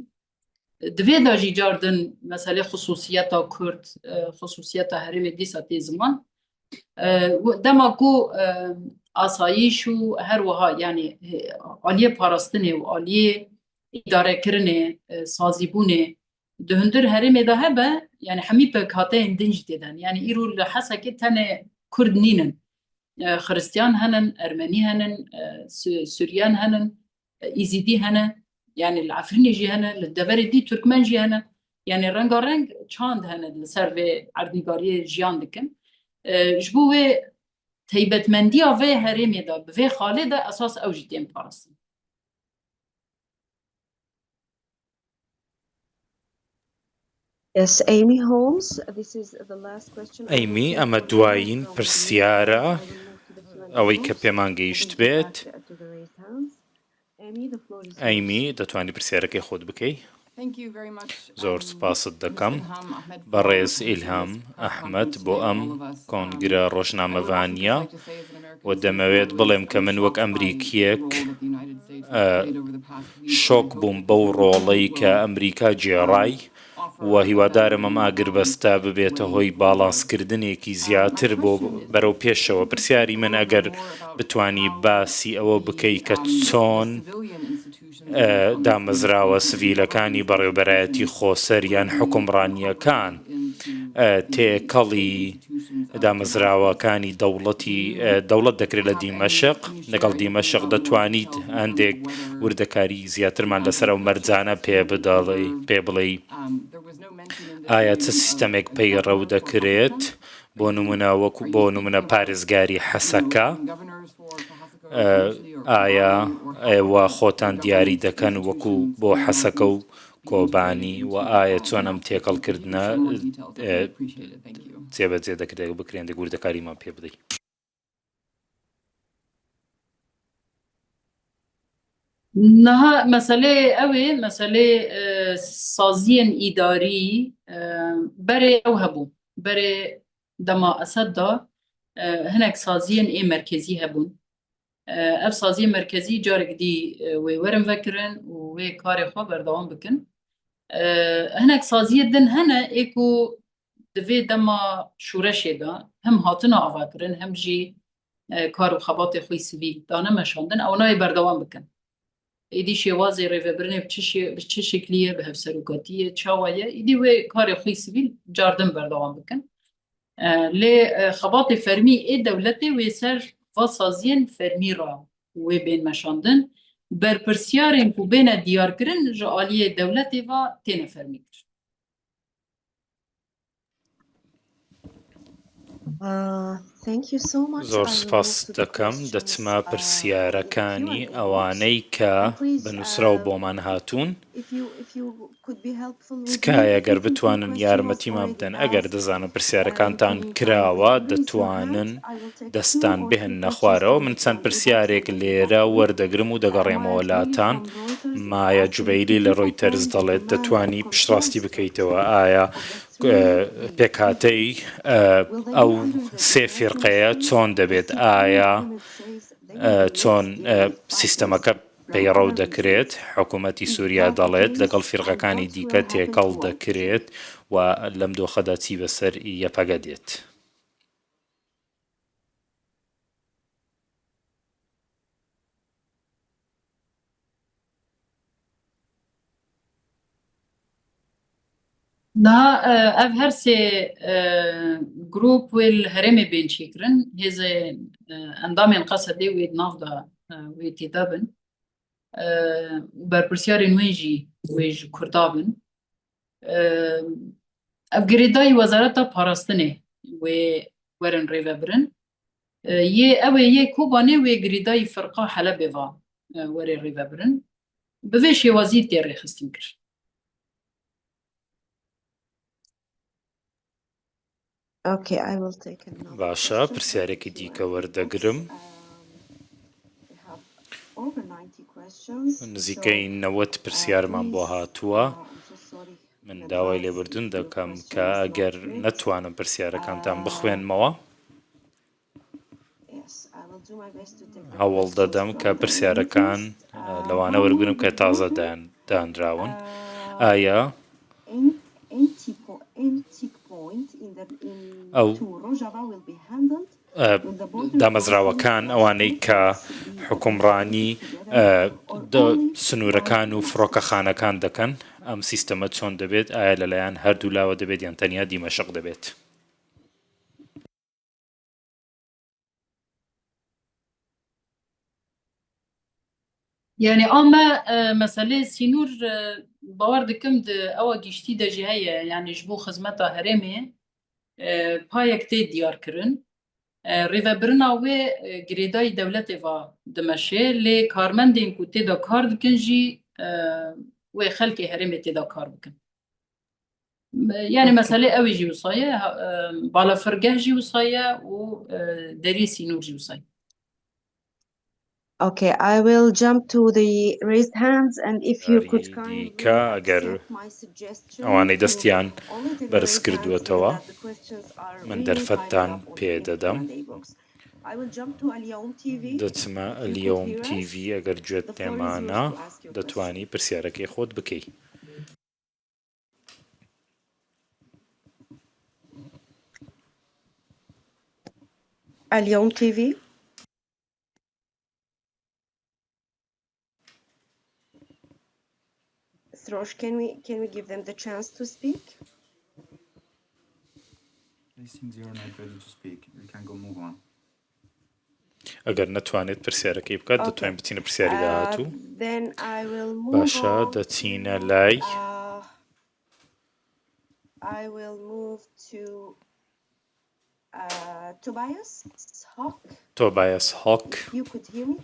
Di vê de jî cardin meselê xusûsiyeta Kurd, e, xusûsiyeta herêmê dîsa tê ziman. E, dema ku, e, asayîş û her wiha, yani, e, aliyê parastinê û aliyê îdarekirinê, e, sazîbûnê di hundir herêmê de hebe, yani hemî pêkhateyên din jî tê de ne. Yani îro li Hesekê tenê Kurd nînin. E, Xiristiyan henin, Ermenî henin, e, Su-, Suryen henin, e, Îzîdî hene, yani li Efrînê jî hene, li deverê dî Turkmen jî hene. Yani rengareng çand hene li ser vê erdnîgariyê jiyan dikin. E, ji bo wê taybetmendiya vê herêmê de, bi vê xalê de esas ew jî tên parastin. Yes, Amy Holmes, this is the last question. Amy، ئەمە دوایین پرسیارە، ئەوەی کە پێمان گەیشت بێت. Amy، دەتوانی پرسیارەکەی خۆت بکەی؟ زۆر سپاست دەکەم، بەڕێز ئیلهام ئەحمەد، بۆ ئەم کۆنگرە ڕۆژنامەڤانیە، و دەمەوێت بڵێم کە من وەک ئەمریکیەک، ئە، شۆک بووم بەو ڕۆڵەی کە ئەمریکا گێڕای، و هیوادارم ئەم ئاگربەستە ببێتە هۆی باڵانسکردنێکی زیاتر بۆ بەرەو پێشەوە. پرسیاری من، ئەگەر بتوانی باسی ئەوە بکەی کە چۆن، ئە، دامەزراوە سڤیلەکانی بەڕێوەبەرایەتی خۆسەر یان حکومڕانیەکان، ئە، تێکەڵی دامەزراوەکانی دەوڵەتی، ئە، دەوڵەت دەکرێت لە دیمەشق، لەگەڵ دیمەشق دەتوانیت هەندێک وردەکاری زیاترمان لەسەر ئەو مەرجانە پێ بدەڵێ-، پێ بڵێی؟ ئایا چ سیستەمێک پەیڕەو دەکرێت؟ بۆ نمونە، وەکو، بۆ نمونە پارێزگاری حەسەکە، ئە، ئایا ئێوە خۆتان دیاری دەکەن وەکو بۆ حەسەکە و کۆبانی، و ئایا چۆن ئەم تێکەڵکردنە، ئە، جێبەجێ دەکرێت، بکرێن، دەگوردەکاریمان پێ بدەیت؟ Niha meselê ew ê, meselê, e, saziyên îdarî, e, berê ew hebû. Berê dema Esed de, e, hinek saziyên ê merkezî hebûn. E, ev saziyên merkezî carek dî, e, wê werin vekirin û wê karê xwe berdewam bikin. E, hinek saziyê din hene ê ku di vê dema şûreşê de hem hatine avakirin, hem jî, e, kar û xebatê xwe yî sivîl dane meşandin, ew nayê berdewam bikin. Êdî şêwazê rêvebirinê bi çi şê-, bi çi şeklî ye, bi hevserokatî ye, çawa ye, êdî wê karê xwe yî sivîl cardin berdewam bikin. E, lê, e, xebatê fermî ê dewletê wê ser va saziyên fermî re wê bên meşandin. Berpirsiyarên ku bêne diyarkirin ji aliyê dewletê ve têne fermîkirin. Uh, thank you so much. زۆر I will سپاس move to the دەکەم. questions, دەچمە uh, پرسیارەکانی that we got. ئەوانەی کە And please, بە نووسراو uh, بۆمان هاتوون. If you, if you could be helpful with me, تکایە گەر if you could بتوانن question یارمەتیمان us بدەن. Already ئەگەر asked, دەزانم پرسیارەکانتان uh, we کراوە، have raised your دەتوانن hands. I will take two دەستان or بهێننە three خوارەوە. questions من چەند from the پرسیارێک outside the لێرە department. وەردەگرم و دەگەڕێمەوە Uh, Maya لاتان. Jubaili from Reuters مایا جوبەیلی لە ڕۆیتەرز دەڵێت، دەتوانی پشتڕاستی بکەیتەوە؟ ئایا، ئە، پێکهاتەی، ئە، ئەو سێ فیرقەیە چۆن دەبێت؟ ئایا، ئە، چۆن، ئە، سیستەمەکە پەیڕەو دەکرێت؟ حکوومەتی سووریا دەڵێت لەگەڵ فیرقەکانی دیکە تێکەڵ دەکرێت و لەم دۆخەدا چی بەسەر یەپەگە دێت؟ Niha, e, ev her sê, e, grûp wê li herêmê bên çêkirin. Hêzê, e, endamên Qesedê wê di nav de, e, wê têde bin. E, û berpirsiyarên wê jî wê ji Kurda bin. E, ev girêdayî Wezareta Parastinê wê werin rêvebirin. E, yê, ew ê yê Kobanê wê girêdayî firqa Helebê va, e, werê rêvebirin. Bi vê şêwazî tê rêxistin kir. Okay, I will take another باشە، question. پرسیارێکی دیکە وەردەگرم. Um, we have over ninety questions, نزیکەی so, نەوەد uh, پرسیارمان بۆ please, هاتووە. Uh, I'm so sorry. من داوای لێبوردن دەکەم کە ئەگەر نەتوانم پرسیارەکانتان بخوێنمەوە، هەوڵ دەدەم کە پرسیارەکان لەوانە وەرگرم کە تازە دانراون. ئایا ئەو دامەزراوەکان، ئەوانەی کە حکومڕانی سنوورەکان و فڕۆکەخانەکان دەکەن، ئەم سیستەمە چۆن دەبێت؟ ئایا لەلایەن هەردوو لاوە دەبێت یان تەنیا دیمەشق دەبێت؟ Yani a me e, meselê sînûr e, bawer dikim di ewa giştî de jî heye, yani ji bo xizmeta herêmê e, payek tê diyar kirin. E, rêvebirina wê e, girêdayî dewletê va dimeşe, lê karmendên ku tê de kar dikin jî e, wê xelkê herêmê tê de kar bikin. Yani meselê ew jî wisa ye, balafirgeh jî wisa ye û deriyê sînor jî wisa ye. Okay, I will jump to the raised hands and if you could kindly accept my suggestion to only the members, given that the questions are really high up on the agenda. دیکە ئەگەر ئەوانەی دەستیان بەرز کردووەتەوە، من دەرفەتتان پێ دەدەم. I will jump to Al Yawm T V. دەچمە ئەلیەوم تیڤی، ئەگەر گوێت لێمانە دەتوانی پرسیارەکەی خۆت بکەی. اليوم تي في. Srosh, can we can we give them the chance to speak? They seem they are not ready to speak. We can go move on. ئەگەر نەتوانێت پرسیارەکەی بکات، دەتوانین بچینە پرسیاری داهاتوو. باشە، دەچینە لای. تۆبایەس هۆک،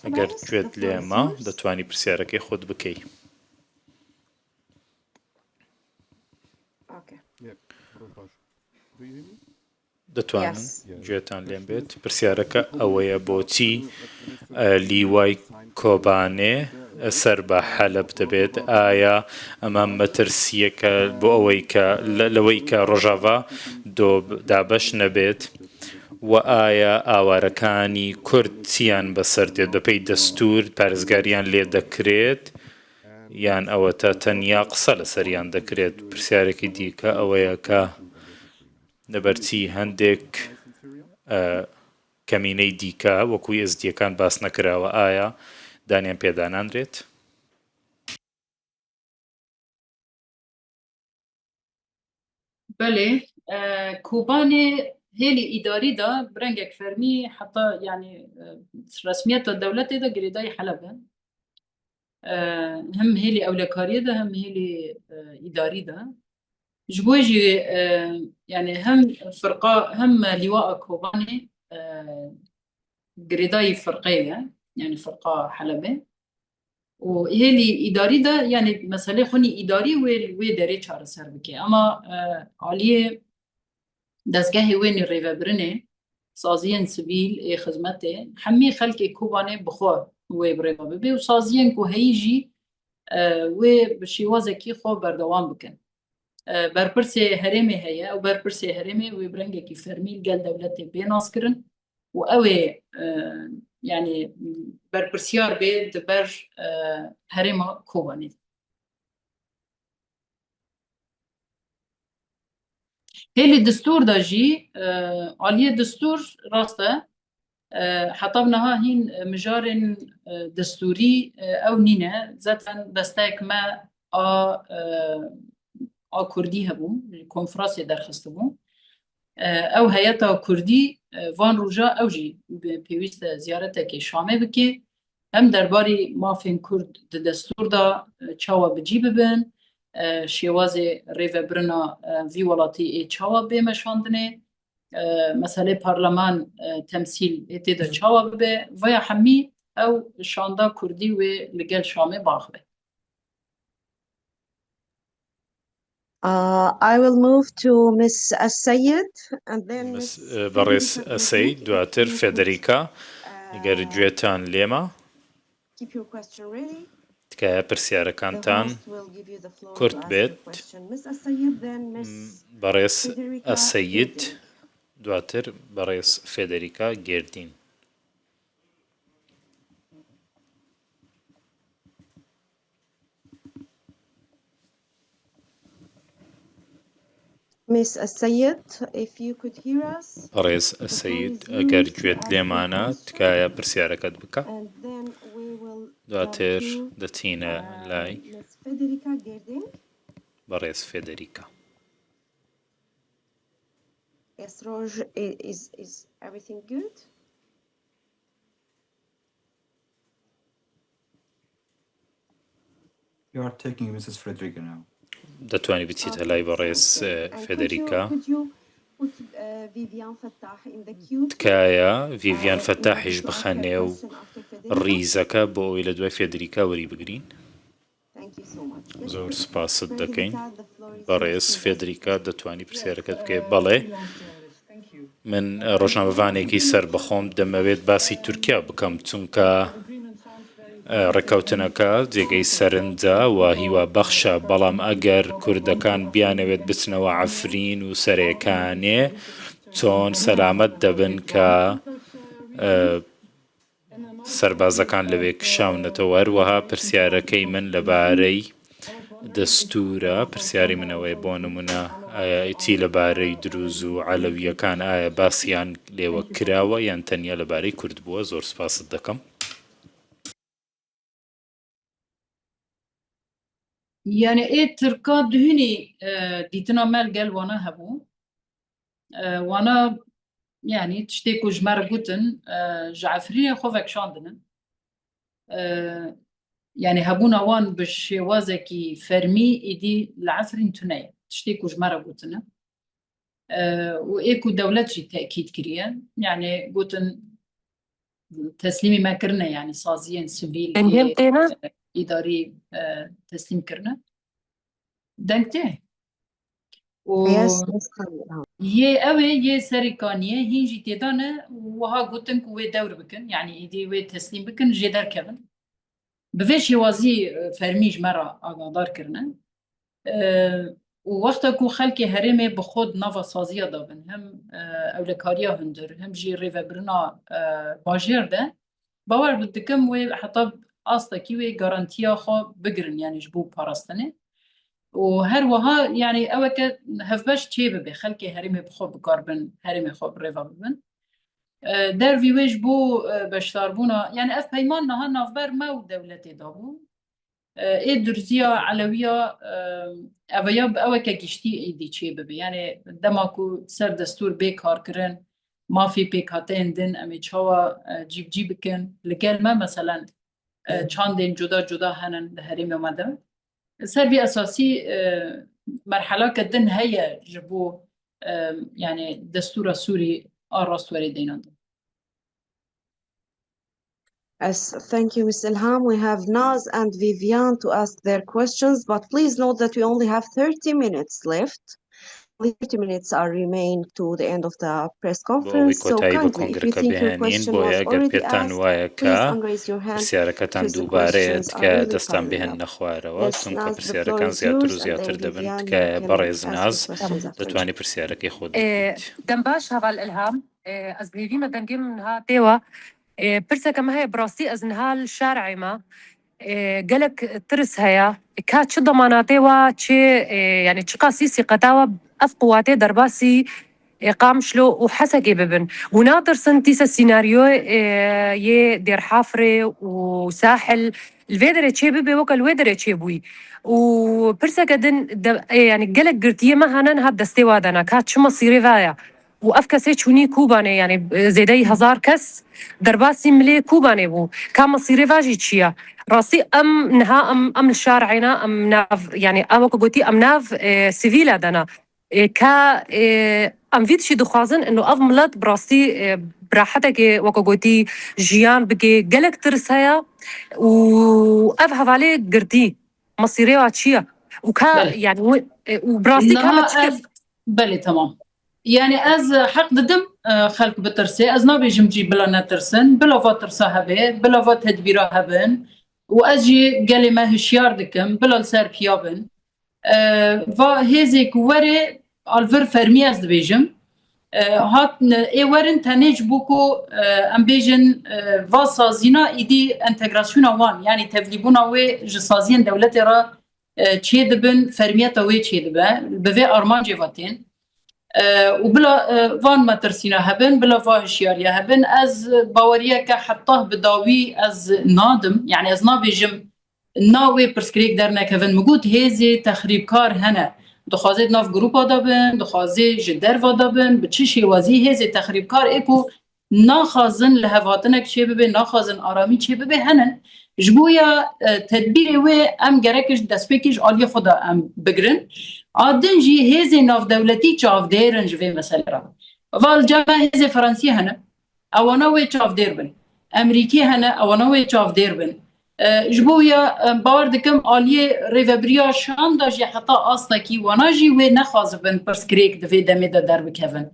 ئەگەر گوێت لێمە، دەتوانی پرسیارەکەی خۆت بکەی. دەتوانن گوێتان لێم بێت. پرسیارەکە ئەوەیە، بۆچی لیوای کۆبانێ سەر بە حەلەب دەبێت؟ ئایا ئەمە مەترسیەکە بۆ ئەوەی کە لەوەی کە ڕۆژاڤا دابەش نەبێت؟ و ئایا ئاوارەکانی کورد چیان بەسەر دێت؟ بەپێی دەستور پارێزگاریان لێ دەکرێت؟ یان ئەوەتە تەنیا قسە لەسەریان دەکرێت؟ پرسیارێکی دیکە ئەوەیە کە لەبەرچی هەندێک کەمینەی دیکە وەکو ئێزدیەکان باس نەکراوە، ئایا دانیان پێدانانرێت؟ Belê, Kobanê hêlî îdarî de bi rengek fermî heta, yanî, resmiyeta dewletê de girêdayî Heleb e. Him hêlî ewlekariyê de, him hêlî îdarî de. Ji bo jî, yanî, him firqa, him lîwaa Kobanê girêdayî firqeyê ye, yanî firqa Helebê. Û hêlî îdarî de, yanî meselê xwinî îdarî wê, wê derê çareser bike. Ama aliyê dezgehê wê nî rêvebirinê, saziyên sivîl ê xizmetê, hemî xelkê Kobanê bi xwe wê bi rêva bibe û saziyên ku heyî jî wê bi şêwazekî xwe berdewam bikin. Berpirsê herêmê heye û berpirsê herêmê wê bi rengekî fermî li gel dewletê bê naskirin û ew ê, e, yanî berpirsiyar bê di ber, e, herêma Kobanê de. Hêlî distûr de jî, e, aliyê distûr rast e, e, heta niha hîn mijarên, e, distûrî, e, ew nîne. Zaten besteyek me a, e, a kurdî hebû, konferansê derxistibû. E, ew heyeta kurdî, e, van roja ew jî bi-, pêwîst e ziyaretekê Şamê bike. Hem derbarî mafên kurd di destûr de, e, çawa bi cî bibin, e, şêwazê rêvebirina, e, vî welatî ê çawa bê meşandinê, e, meselê parleman, e, temsîl ê tê de çawa bibe, vaya hemî ew şanda kurdî wê li gel Şamê biaxive. Uh, I will move to Miss Asayed and then Miss, Miss e, Berêz Esey, duatir Federica, eger guhêtan lê ma. Keep your question ready. تکایە پرسیارەکانتان کورت بێت. بەڕێز ئەسەید، دواتر بەڕێز فێدەریکا گێردین. Miss Asayed, if you could hear us, بەڕێز ئەسەید، ئەگەر گوێت لێمانە، تکایە پرسیارەکەت بکە. Doater دەچینە لای بەڕێز فێدەریکا. Yes, Roj, i- is is everything good? You are taking Missus Frederica now. دەتوانی بچیتە لای بەڕێز فێدەریکا. تکایە ڤیڤیان فەتاحیش بخەنێ و ڕیزەکە بۆ ئەوەی لە دوای فێدەریکا وەری بگرین. زۆر سپاست دەکەین. بەڕێز فێدریکا، دەتوانی پرسیارەکەت بکەیت؟ بەڵێ. من ڕۆژنامەڤانێکی سربەخۆم، دەمەوێت باسی تورکیا بکەم، چونکە ڕێککەوتنەکە جێگەی سەرنجە و هیوا بەخشە، بەڵام ئەگەر کوردەکان بیانەوێت بچنەوە عەفرین و سەرێکانێ، چۆن سەلامەت دەبن کە سەربازەکان لەوێ کشاونەتەوە؟ هەروەها پرسیارەکەی من لەبارەی دەستورە، پرسیاری من ئەوەیە، بۆ نمونە، ئایا ئیتی لەبارەی دروز و عەلەویەکان، ئایا باسیان لێوە کراوە یان تەنیا لەبارەی کورد بووە؟ زۆر سپاست دەکەم. یانێ ئێ ترکا دوهینی دîtina me li gel wana hebû. Wana, yanî tiştê ku ji me re gotin, ji Efrînê xwe vekişandin in. Yanî hebûna wan bi şêwazekî fermî êdî li Efrîn tune ye. Tiştê ku ji me re gotine. Û ê ku dewlet jî tekîd kiriye. Yanî gotin teslîmî me kirine, yanî saziyên sivîl ê îdarî teslîm kirine. Deng tê. Û yê ew ê yê serî kaniyê hîn jî têda ne û wiha gotin ku wê dewr bikin, yanî êdî wê teslîm bikin, jê derkevin. Bi vê şêwazî fermî ji me re agahdar kirine. Û wexta ku xelkê herêmê bi xwe di nava saziya de bin, hem ewlekariya hundir, hem jî rêvebirina bajêr de, bawer dikim wê heta astekî wê garantiya xwe bigirin, yanî ji bo parastinê. Û her wiha, yanî eweke hevbeş çêbibe, xelkê herêmê bi xwe bikarbin, herêmê xwe bi rêve bibin. Dervî wê ji bo beşdarbûna, yanî ev peyman niha navber me û dewletê de bû. Ê durziya, elewiya, eveya bi eweke giştî êdî çêbibe. Yanî dema ku ser destûr bê karkirin, mafê pêkhateyên din em ê çawa cîbicî bikin? Li gel me, meselen, çandên cuda cuda henin li herêmê me de. Ser vî esasî merhelake din heye ji bo, yanî destûra Sûrî a rastwerê deyna din. Yes, thank you, Miss Ilham. We have Naz and Vivian to ask their questions, but please note that we only have thirty minutes left. Only thirty minutes are remain to the end of the press conference. So kindly, if you think your question was already asked, please unraise your hand because the questions are really piling up. Yes, Naz, the floor is yours, and then Vivian, you can ask your questions after that. Thank you. خوارەوە، چونکە پرسیارەکان زیاتر و زیاتر دەبن. تکایە بەڕێز ناز، دەتوانی پرسیارەکەی خۆت بکەیت. دەم باش، هەڤال ئیلهام. Ez bi hêvî me dengê min niha tê we. Pirseke me heye, bi rastî ez niha li şarê me, gelek tirs heye. Ka çi demanatê we, çi, yanî çiqasî sîqeta we, ev quwatê derbasî Qamişlo û Hesekê bibin. Hûn natirsin tîse sînaryoyê yê Dêrhafirê û Sahil li vê derê çê bibe weke li wê derê çê bûyî? Û pirseke din, yanî gelek girtiyê me hene niha destê we de ne. Ka çi mesîrê ve ye? Û ev kesê çûnî Kobanê, yanî zêdeyî hezar kes derbasî milê Kobanê bû. Ka mesîrê va jî çi ye? Rastî em niha em, em li şarê ne, em nav, yanî ew weke gotî em nav sivîle de ne. Ka em vî tiştî dixwazin, ino ev milet bi rastî bi rahetekê weke gotî jiyan bike, gelek tirs heye û ev hevalê girtî. Mesîrê wa çi ye? Û ka, yanî, û bi rastî ka me çi kir? Belê, temam. Yanî ez heq didim xelk bitirsê. Ez nabêjim cî bila netirsin. Bila va tirsa hebe, bila va tedbîra hebin. û ez jî gelê me hişyar dikim, bila li ser piya bin. E, va hêzê ku were, alvir fermî ez dibêjim. E, hat, ê werin tenê ji bo ku, e, em bêjin, e, va sazîna îdî entegrasyona wan, yanî tevlîbûna wê ji saziyên dewletê re, e, çêdibin, fermiyeta wê çêdibe, bi vê armancê ve tên. E, û bila, e, van metirsîna hebin, bila va hişyariya hebin, ez baweriyeke heta bi dawî ez nadim, yanî ez nabêjim na wê pirsgirêk dernekevin. Min got hêzê texrîbkar hene. Dixwaze di nav grupa de bin, dixwaze ji derva de bin, bi çi şêwazî hêzê texrîbkar ê ku naxwazin lihevhatinek çêbibe, naxwazin aramî çêbibe, hene. Ji bo ya, e, tedbîrê wê em gerek ji destpêkê ji aliyê xwe de em bigirin. A din jî hêzê navdewletî çavdêr in ji vê meselê re. Val cem me hêzê Fransî hene, ewana wê çavdêr bin. Emerîkî hene, ewana wê çavdêr bin. E, ji bo ya, e, bawer dikim aliyê rêvebiriya Şam de jî heta astekî wana jî wê nexwazibin pirsgirêk di vê demê de derbikevin.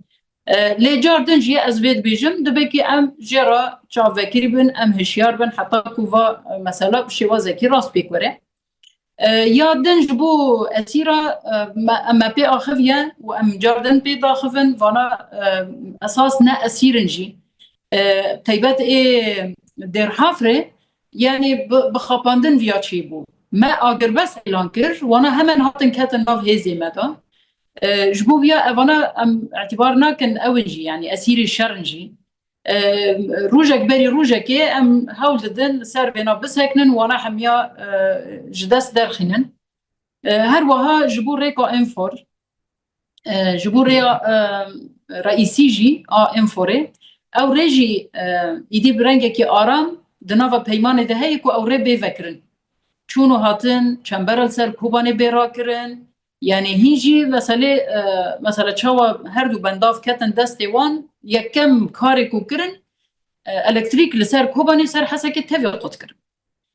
E, lê car din jî ez vê dibêjim, dibe ku em jê re çavvekirî bin, em hişyar bin, heta ku va, e, mesela bi şêwazekî rast pêk were. E, ya din ji bo esîra, e, me, em me pê axiviye û em car din pê daxivin, vana, e, esas ne esîr in jî. E, taybet ê Dêrhafrê, yanî bi, bi xapandin viya çêbû. Me agirbest îlan kir, wana hemen hatin ketin nav hêzê me de. E, ji bo viya evana em îtîbar nakin, ew in jî, yanî esîrê şer in jî. E, rojek berî rojekê em hewl didin li ser vêna bisekinin, wana hemiya, e, ji dest derxînin. E, her wiha ji bo rêka Enfor, e, ji bo rêya, e, reîsî jî a Enforê, ew rê jî, e, îdî bi rengekî aram di nava peymanê de heye ku ew rê bê vekirin. Çûn û hatin, çembera li ser Kobanê bê rakirin, Yanî hîn jî meselê, e, mesela çawa her du bendav ketin destê wan, yekem karê ku kirin, e, elektrîk li ser Kobanê ser Hesekê tevî qut kirin.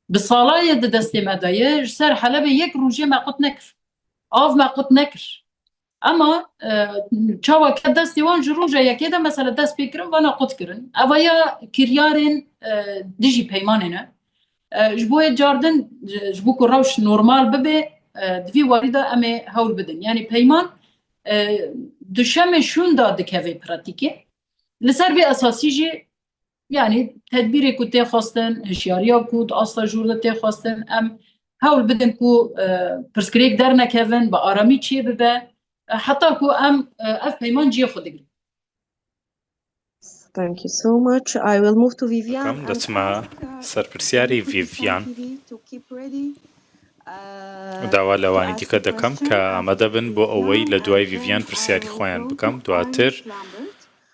Bi sala ye di destê me de ye, ji ser Helebê yek rojê me qut nekir. Av me qut nekir. Ema, e, çawa ket destê wan ji roja yekê de mesela dest pê kirin, vana qut kirin. Eva ya kiryarên, e, dijî peymanê ne. E, ji bo yê cardin, ji, ji bo ku rewş normal bibe, e, di vî warî de em ê hewl bidin. Yanî peyman, e, di şemê şûn de dikeve pratîkê. Li ser vê esasî jî, yanî tedbîrê ku tê xwestin, hişyariya ku di asta jûr de tê xwestin, em hewl bidin ku, e, pirsgirêk dernekevin, bi aramî çê bibe, e, heta ku em, e, ev peyman cihê xwe digrin. Thank you so much. I will move to Vivian. Bikim, and dechime ask, uh, ser pirsiyarê Kurdistan Vivian. T V to keep ready. Uh, Dawa li to wanî ask dîke the dikim question, ke uh, amade bin bo ewey li duway Vivian, Vivian pirsiyarî uh, xwe yan bikim. Duatir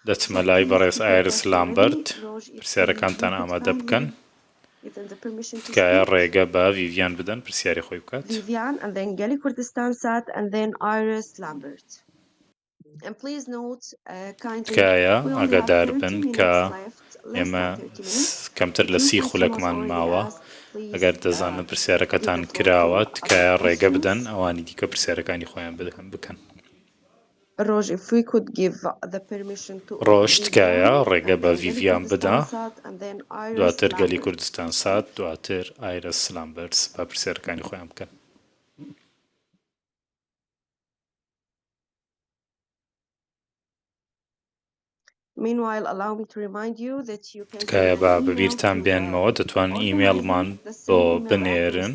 dechime lay berêz Iris Lambert. Pirsiyarekantan amade bikin. Tikaye rêge be Vivian bidin, pirsiyarê xwe bikat. Vivian, and then Gelî Kurdistan Sat, and then Iris Lambert. Tikaye agadar bin ke ême kemtir li sî xulekman mawe. Eger dizanin pirsiyareke tan kirawe, tikaye rêge bidin, ewanî dîke pirsiyareka nî xwe yan bikin. Roj, if we could give the permission to Roj, tikaye rêge be Vivian bida. Duatir Gelî Kurdistan Sat, duatir Iris Lambert, ba pirsiyareka nî xwe yan bikin. Meanwhile, allow me to remind you that you can Tikaye ba bi bîrtan bênmewe, ditwan e-mailman bo binêrin.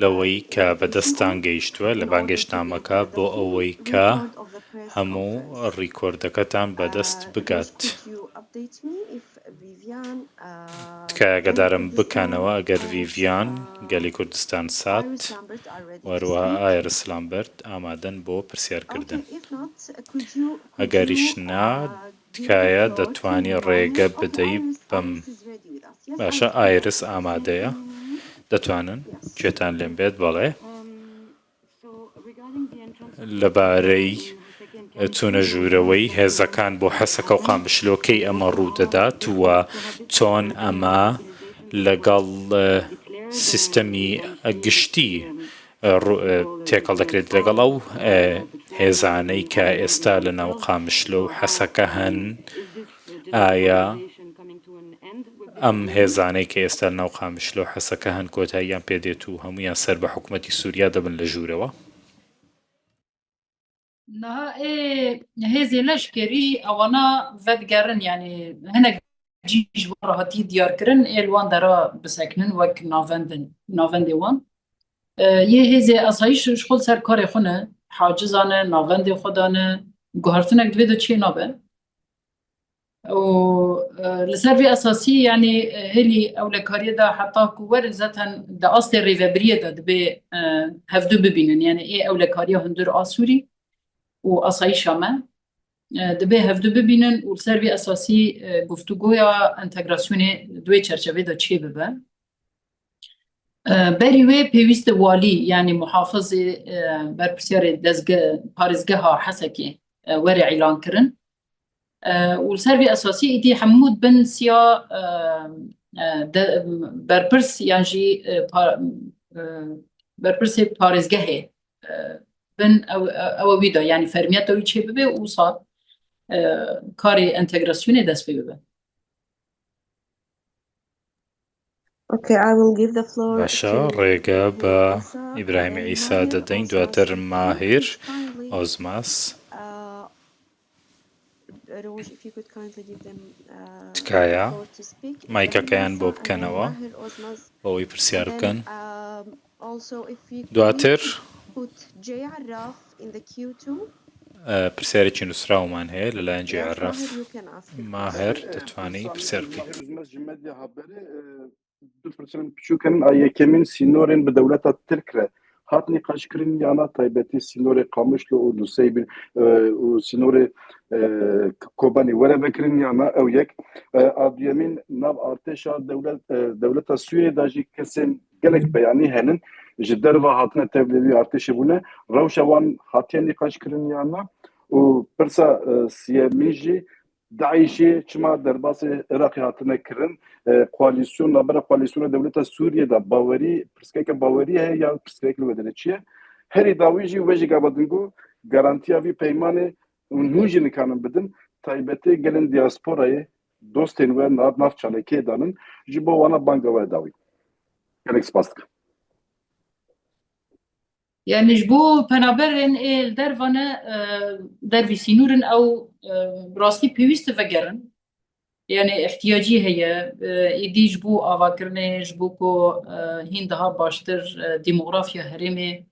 Lewey ke bi destan gehiştwe, li bangêşnameke bo ewey ke hemû rîkordeketan bi dest bigat. Tikaye gedarim bikenewe eger Vivian, Gelî Kurdistan Sat, werweha Iris Lambert amadin bo pirsiyarkirdin. Eger îş na, tikaye detwanî rêge bideyî bim. Baş e, Iris amade ye. Detwanin cêtan lêm bêt, belê. Li barey çûne jûrewey hêzekan bo Heseke û Qamişlo key ema rû didat û çon ema legal, e, sîstemî giştî, e, rû-, e, têkil dekirêt legal ew, e, hêzaney ke êsta li nav Qamişlo û Heseke hen, aya ئەم هێزانەی کە ئێستا لە ناو قامیشلۆ و حەسەکە هەن کۆتاییان پێ دێت و هەمویان سەر بە حکوومەتی سووریا دەبن لە ژوورەوە؟ Niha ê hêzê leşkerî ewana vedigerin, yanî hinek cî ji wan re hatî diyar kirin, ê li wan dera bisekinin wek navendin, navendê wan. E, yê hêzê esayîş ji xwe li ser karê xwe ne, haciza ne, navendê xwe da ne, guhertinek di vê de çê nabe. Û, e, li ser vê esasî, yanî, e, hêlî ewlekariyê de heta ku werin zaten di astê rêvebiriyê de dibê, e, hevdu bibînin. Yanî ê ewlekariya hundir a Sûrî û asayîşa me, e, dibê hevdu bibînin û li ser vê esasî, e, guftûgoya entegrasyonê di wê çerçevê de çê bibe. E, berî wê pêwîst e walî, yanî muhafizê, e, berpirsiyarê dezge-, parêzgeha Hesekê, e, were îlan kirin. E, û li ser vê esasî êdî hemû dibin siya, e, e, de, berpirs yan jî, e, pa-, e, berpirsê parêzgehê, e, bin ew, ew, ew wî de, yanî fermiyeta wî çê bibe û wisa, e, karê entegrasyonê dest pê bibe. Okay, I will give the floor باشە، to ڕێگە بە Isa ئیبراهیم and عیسا Mahir دەدەین، Ozmaz. دواتر Please ماهیر kindly, ئۆزماس. Uh, Roj, if you could kindly give them, uh, تکایە the floor to speak. مایکەکەیان بۆ Isa and بکەنەوە Mahir Ozmaz. بۆ ئەوەی پرسیار And بکەن. then, um, also, if you دواتر could put J Arraf in the queue too. ئە، پرسیارێکی نووسراومان هەیە لەلایەن جێ Yes, عەراف. Mahir, you can ask. ماهر Ee, دەتوانی Îsa پرسیار Mahir بکەیت. Ozmaz ji Medya Haberê, e, du pirsên piçûk hene, a yekemîn sînorên bi dewleta Tirk re hat nîqaşkirin ya na, taybetî sînorê Qamişlo û Nuseybî, e, û sînorê, e, Kobanî were vekirin ya na, ew yek. E, a duyemîn nav artêşa dewlet, e, dewleta Sûriyê de jî kesên gelek beyanî henin, ji derve hatine tevlî vî artêşê bûne, rewşa wan hatiye nîqaşkirin ya na û pirsa, e, siyemîn jî DAIŞê çima derbasê Iraqê hatine kirin? E, koalîsyon, navbera koalîsyona dewleta Sûriyê de bawerî, pirsgirêka bawerî heye ya pirsgirêk li wê derê çi ye? Herî dawî jî we jî gava din got, garantiya vî peymanê hûn, hûn jî nikanin bidin, taybetê gelên diasporayê, dostên we nav, nav çalakiyê danin, ji bo wana banga we dawî. Gelek spas dikim. Yanî ji bo penaberên ê li derva ne, e, dervî sînûr in, ew, e, rastî pêwîst e vegerin. Yanî ihtiyacî heye, e, êdî ji bo avakirinê, ji bo ku, e, hîn daha baştir, e, demografiya herêmê,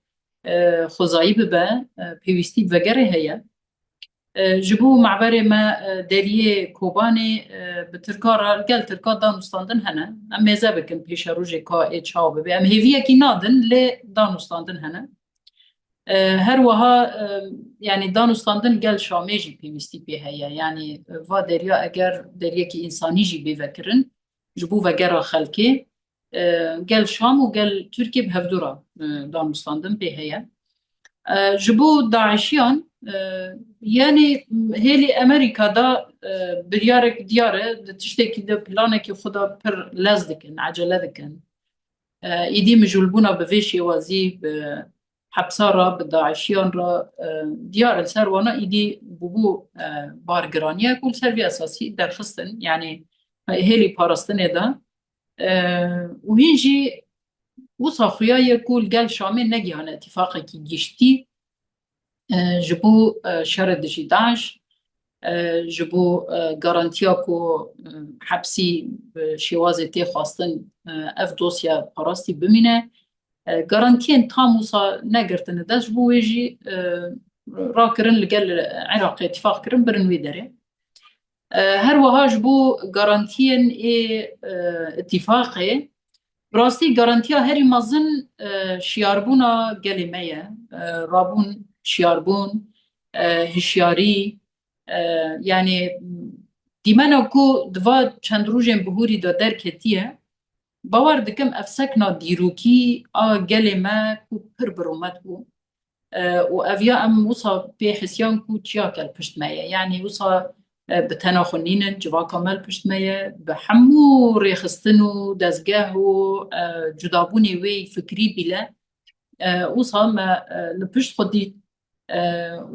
e, xwezayî bibe, e, pêwîstî bi vegerê heye. E, ji bo mehberê me, e, deriyê Kobanê, e, bi Tirka re, gel Tirka danûstandin hene. Em mêze bikin pêşerojê ka ê çawa bibe. Em hêviyekî nadin, lê danûstandin hene. E, her wiha, e, yanî danûstandin gel Şamê jî pêwîstî pê heye. Yanî, e, va deriya eger deriyekî însanî jî bê vekirin, ji bo vegera xelkê, e, gel Şam û gel Tirkiye bi hevdu re, e, danûstandin pê heye. E, ji bo DAIŞiyan, e, yanî hêlî Amerîka da, e, biryarek diyar e, di tiştekî de planekî xwe da pir lez dikin, ecele dikin. E, êdî mijûlbûna bi vê şêwazî bi hepsa re, bi DAIŞiyan re, e, diyar e. Li ser wana êdî bûbû, e, bargiraniyek û li ser vê esasî derxistin, yanî hêlî parastinê de. E, û hîn jî wisa xuya ye ku li gel Şamê negihane îtîfaqekî giştî, e, ji bo, e, şerê dijî DAIŞ, e, ji bo, e, garantiya ku, e, hepsî bi şêwazê tê xwestin, e, ev dosya parastî bimîne. E, garantiyên tam wisa negirtine dest, ji bo wê jî, e, rakirin li gel Iraqê îtîfaq kirin, birin wê derê. E, her wiha ji bo garantiyên ê, e, îtîfaqê, bi rastî garantiya herî mezin, e, şiyarbûna gelê me ye. E, rabûn, şiyarbûn, e, hişyarî, e, yanî dîmena ku di va çend rojên bihûrî de derketiye, bawer dikim ev sekna dîrokî a gelê me ku pir bi rûmet bû. E, û ev ya em wisa pê hisiyan ku çiyak li pişt me ye. Yanî wisa, e, bi tena xwe nînin, civaka me li pişt me ye. Bi hemû rêxistin û dezgeh û, e, cudabûnê wê fikrî bîle, e, wisa me, e, li pişt xwe dît. E,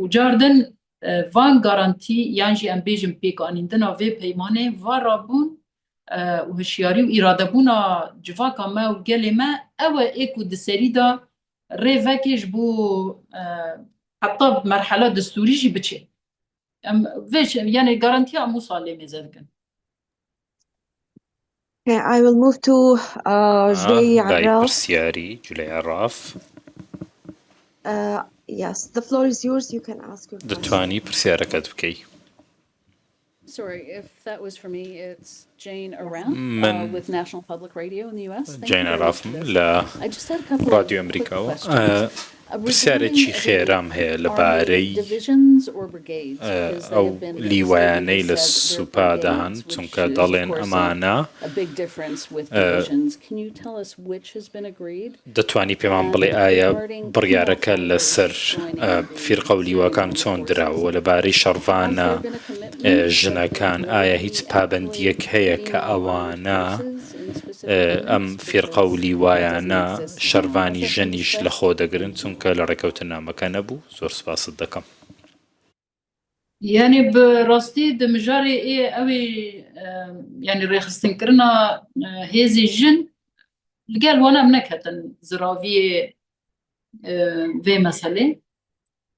û cardin, e, van garantî yan jî em bêjin pêkanîndina vê peymanê va rabûn, e, û hişyarî û îradebûna civaka me û gelê me, ew e ê ku di serî de rê vekê ji bo, e, heta bi merhela destûrî jî biçê. Em vê şi-, yani garantiya em wisa lê mêze dikin. Okay, I will move to, uh, Ah, Jay Araf. Pirsyarî, Juley Araf. Uh, yes, the floor is yours. You can ask your question. Ditwanî pirsyareket bikey. Sorry, if that was for me, it's Jane Araf, uh, Min with National Public Radio in the U S. Thank you Jane very much Araf for this. Li I just had a couple of Radyo quick Amerika. Questions. Eh, Uh, reviewing pirsyarek xêra me heye li barê, divisions or brigades, eh, because they have been lîwayaney li supa de hene, çunke dalên emana, a big difference with, eh, divisions. Can you tell us which has been agreed? Ditwanî pê man bڵێ ئایا بڕیارەکە لەسەر، ئە، فیرقە و لیواکان چۆن دراوە و لەبارەی شەڕڤانە، ئە، ژنەکان، ئایا هیچ پابەندیەک هەیە کە ئەوانە، ئە، ئەم فیرقە و لیوایانە شەڕڤانی ژنیش لە خۆ دەگرن، چونکە لە ڕێکەوتنامەکە نەبوو؟ زۆر سپاست دەکەم. Yani bi rastî di mijarê ê ew ê, e, yani rêxistinkirina, e, hêzê jin li gel wan em neketin ziraviyê, e, vê meselê.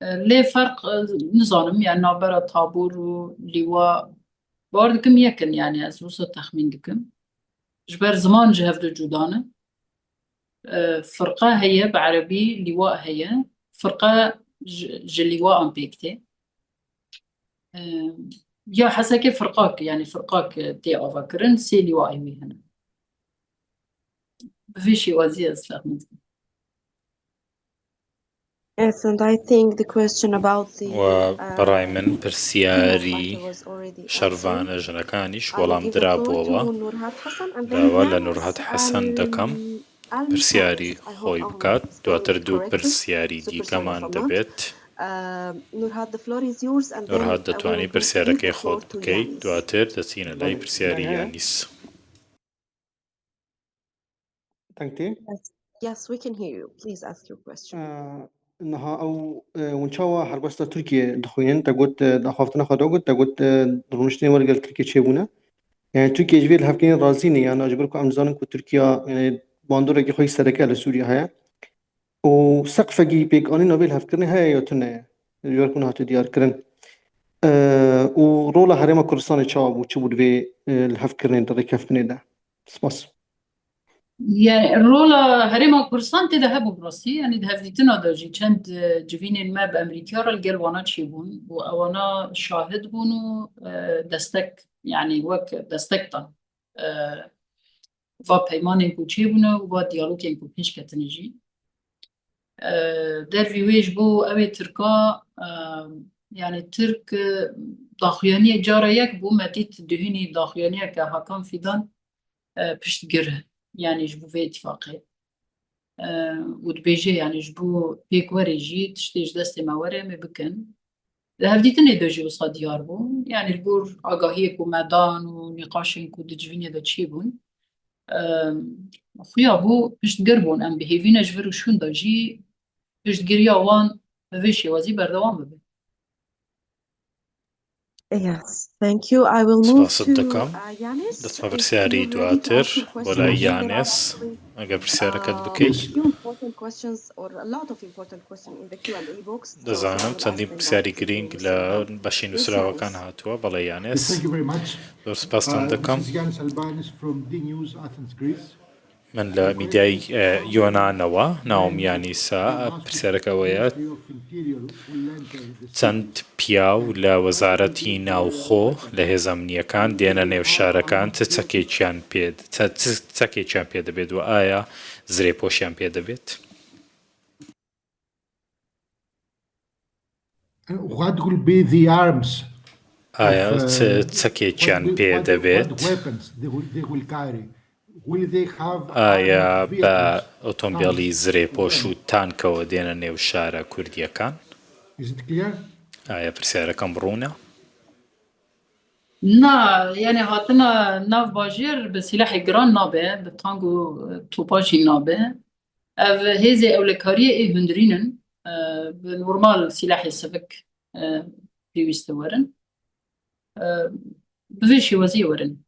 E, lê ferq, e, nizanim, yani navbera tabor û lîwa bar dikim yekin, yani ez wisa texmîn dikim. Ji ber ziman ji hev du cuda ne. E, firqe heye, bi erebî lîwa heye. Firqe ji, ji lîwaan pêk tê. E, ya hesekê firqak, yani firqak tê avakirin, sê lîwayê wî hene. Bi vî şêwazî ez fehmî dikim. Yes, and I think the question about the, و بەڕای من پرسیاری شەڕڤانە ژنەکانیش وەڵام درابووەوە. داوا لە نورهات حەسەن دەکەم پرسیاری خۆی بکات. دواتر دوو پرسیاری دیکەمان دەبێت. نورهات، دەتوانی پرسیارەکەی خۆت بکەیت، دواتر دەچینە لای پرسیاری یانیس. Thank you. Yes, yes, we can hear you. Please ask your question. Niha ew, e, hûn çawa helbesta Tirkiye dixwînin? Te got, e, di axaftina xwe de got, te got, e, rûniştinên we li gel Tirkiye çêbûne. Yani Tirkiye ji vê lihevkirinê razî ne, yani ji ber ku em dizanin ku Tirkiye, yani, bandorekî xwe yî sereke li Sûriye heye. Û seqfekî pêkanîna vê lihevkirinê heye ya tune ye? Ji ber ku nehatiye diyarkirin. E, û rola Herêma Kurdistanê çawa bû? Çi bû di vê, e, lihevkirinê de, rêkeftinê de? Spas. Yani, rola Herêma Kurdistan tê de hebû bi rastî. Yani, di hevdîtina de jî çend, e, civînên me bi Emerîkaya re li gel wana çêbûn û ewana şahid bûn û, e, destek, yani, wek destek dan, e, va peymanên ku çêbûne û va diyalogên ku pêş ketine jî. E, dervî wê ji bo ew ê Tirka, e, yani Tirk, e, daxuyaniyê cara yek bû, me dît duhînî daxuyaniyeke Hakan Fîdan, e, piştgir, yani ji bo vê îtîfaqê. E, û dibêje, yani ji bo pêk were jî tiştê ji destê me were, em ê bikin. Di hevdîtinê de jî wisa diyar bû. Yani li gor agahiyê ku me dan û nîqaşên ku di civînê de çêbûn, em, xuya bû piştgir bûn. Em bi hêvî ne ji vir û şûn de jî piştgiriya wan bi vê şêwazî berdewam bibe. Yes, thank you. I will move Spas to, dikim. Uh, Yanis. Destme If pirsyarî you ready to ask duatir, your question, bolay we can Yanis. Ask, Eger pirsyareket uh, bikey. Few important questions or a lot of important questions in the Q and A box. So, so I will ask them now. Dizanim çendîn pirsyarî girîng li beşên nusrawekan hatuwe, belê Yanis. Thank you very much. Zor spastan dikim. Uh, this is Yanis Albanis from D News Athens, Greece. Min li mîdyayê, e, Yonanê we, navê min Yanîs e, pirsyarek ew e, çend piyaw li Wezaretî Navxwe li hêza emniyetî dêne nêv şarekan, çi çekêçiyan pê, çi, çi çekêçiyan pê dibêt û aya zirêpoşiyan pê dibêt? What will be the arms of, uh, Aya çi çekêçiyan pê dibêt? What weapons they will, they will carry? Will they have armored vehicles, tanks? Aya bi otomobîlî zirêpoş û tankewe dêne nêv şara Kurdîyekan? Is it clear? Aya pirsyarek em rûn e? Na, yani hatina nav bajêr bi silahê giran nabe, bi tank û, e, topa jî nabe. Ev hêzê ewlekariyê ê hundirîn in, e, bi normal silahê sivik, e, pêwîst werin. E, bi vê şêwaziyê werin.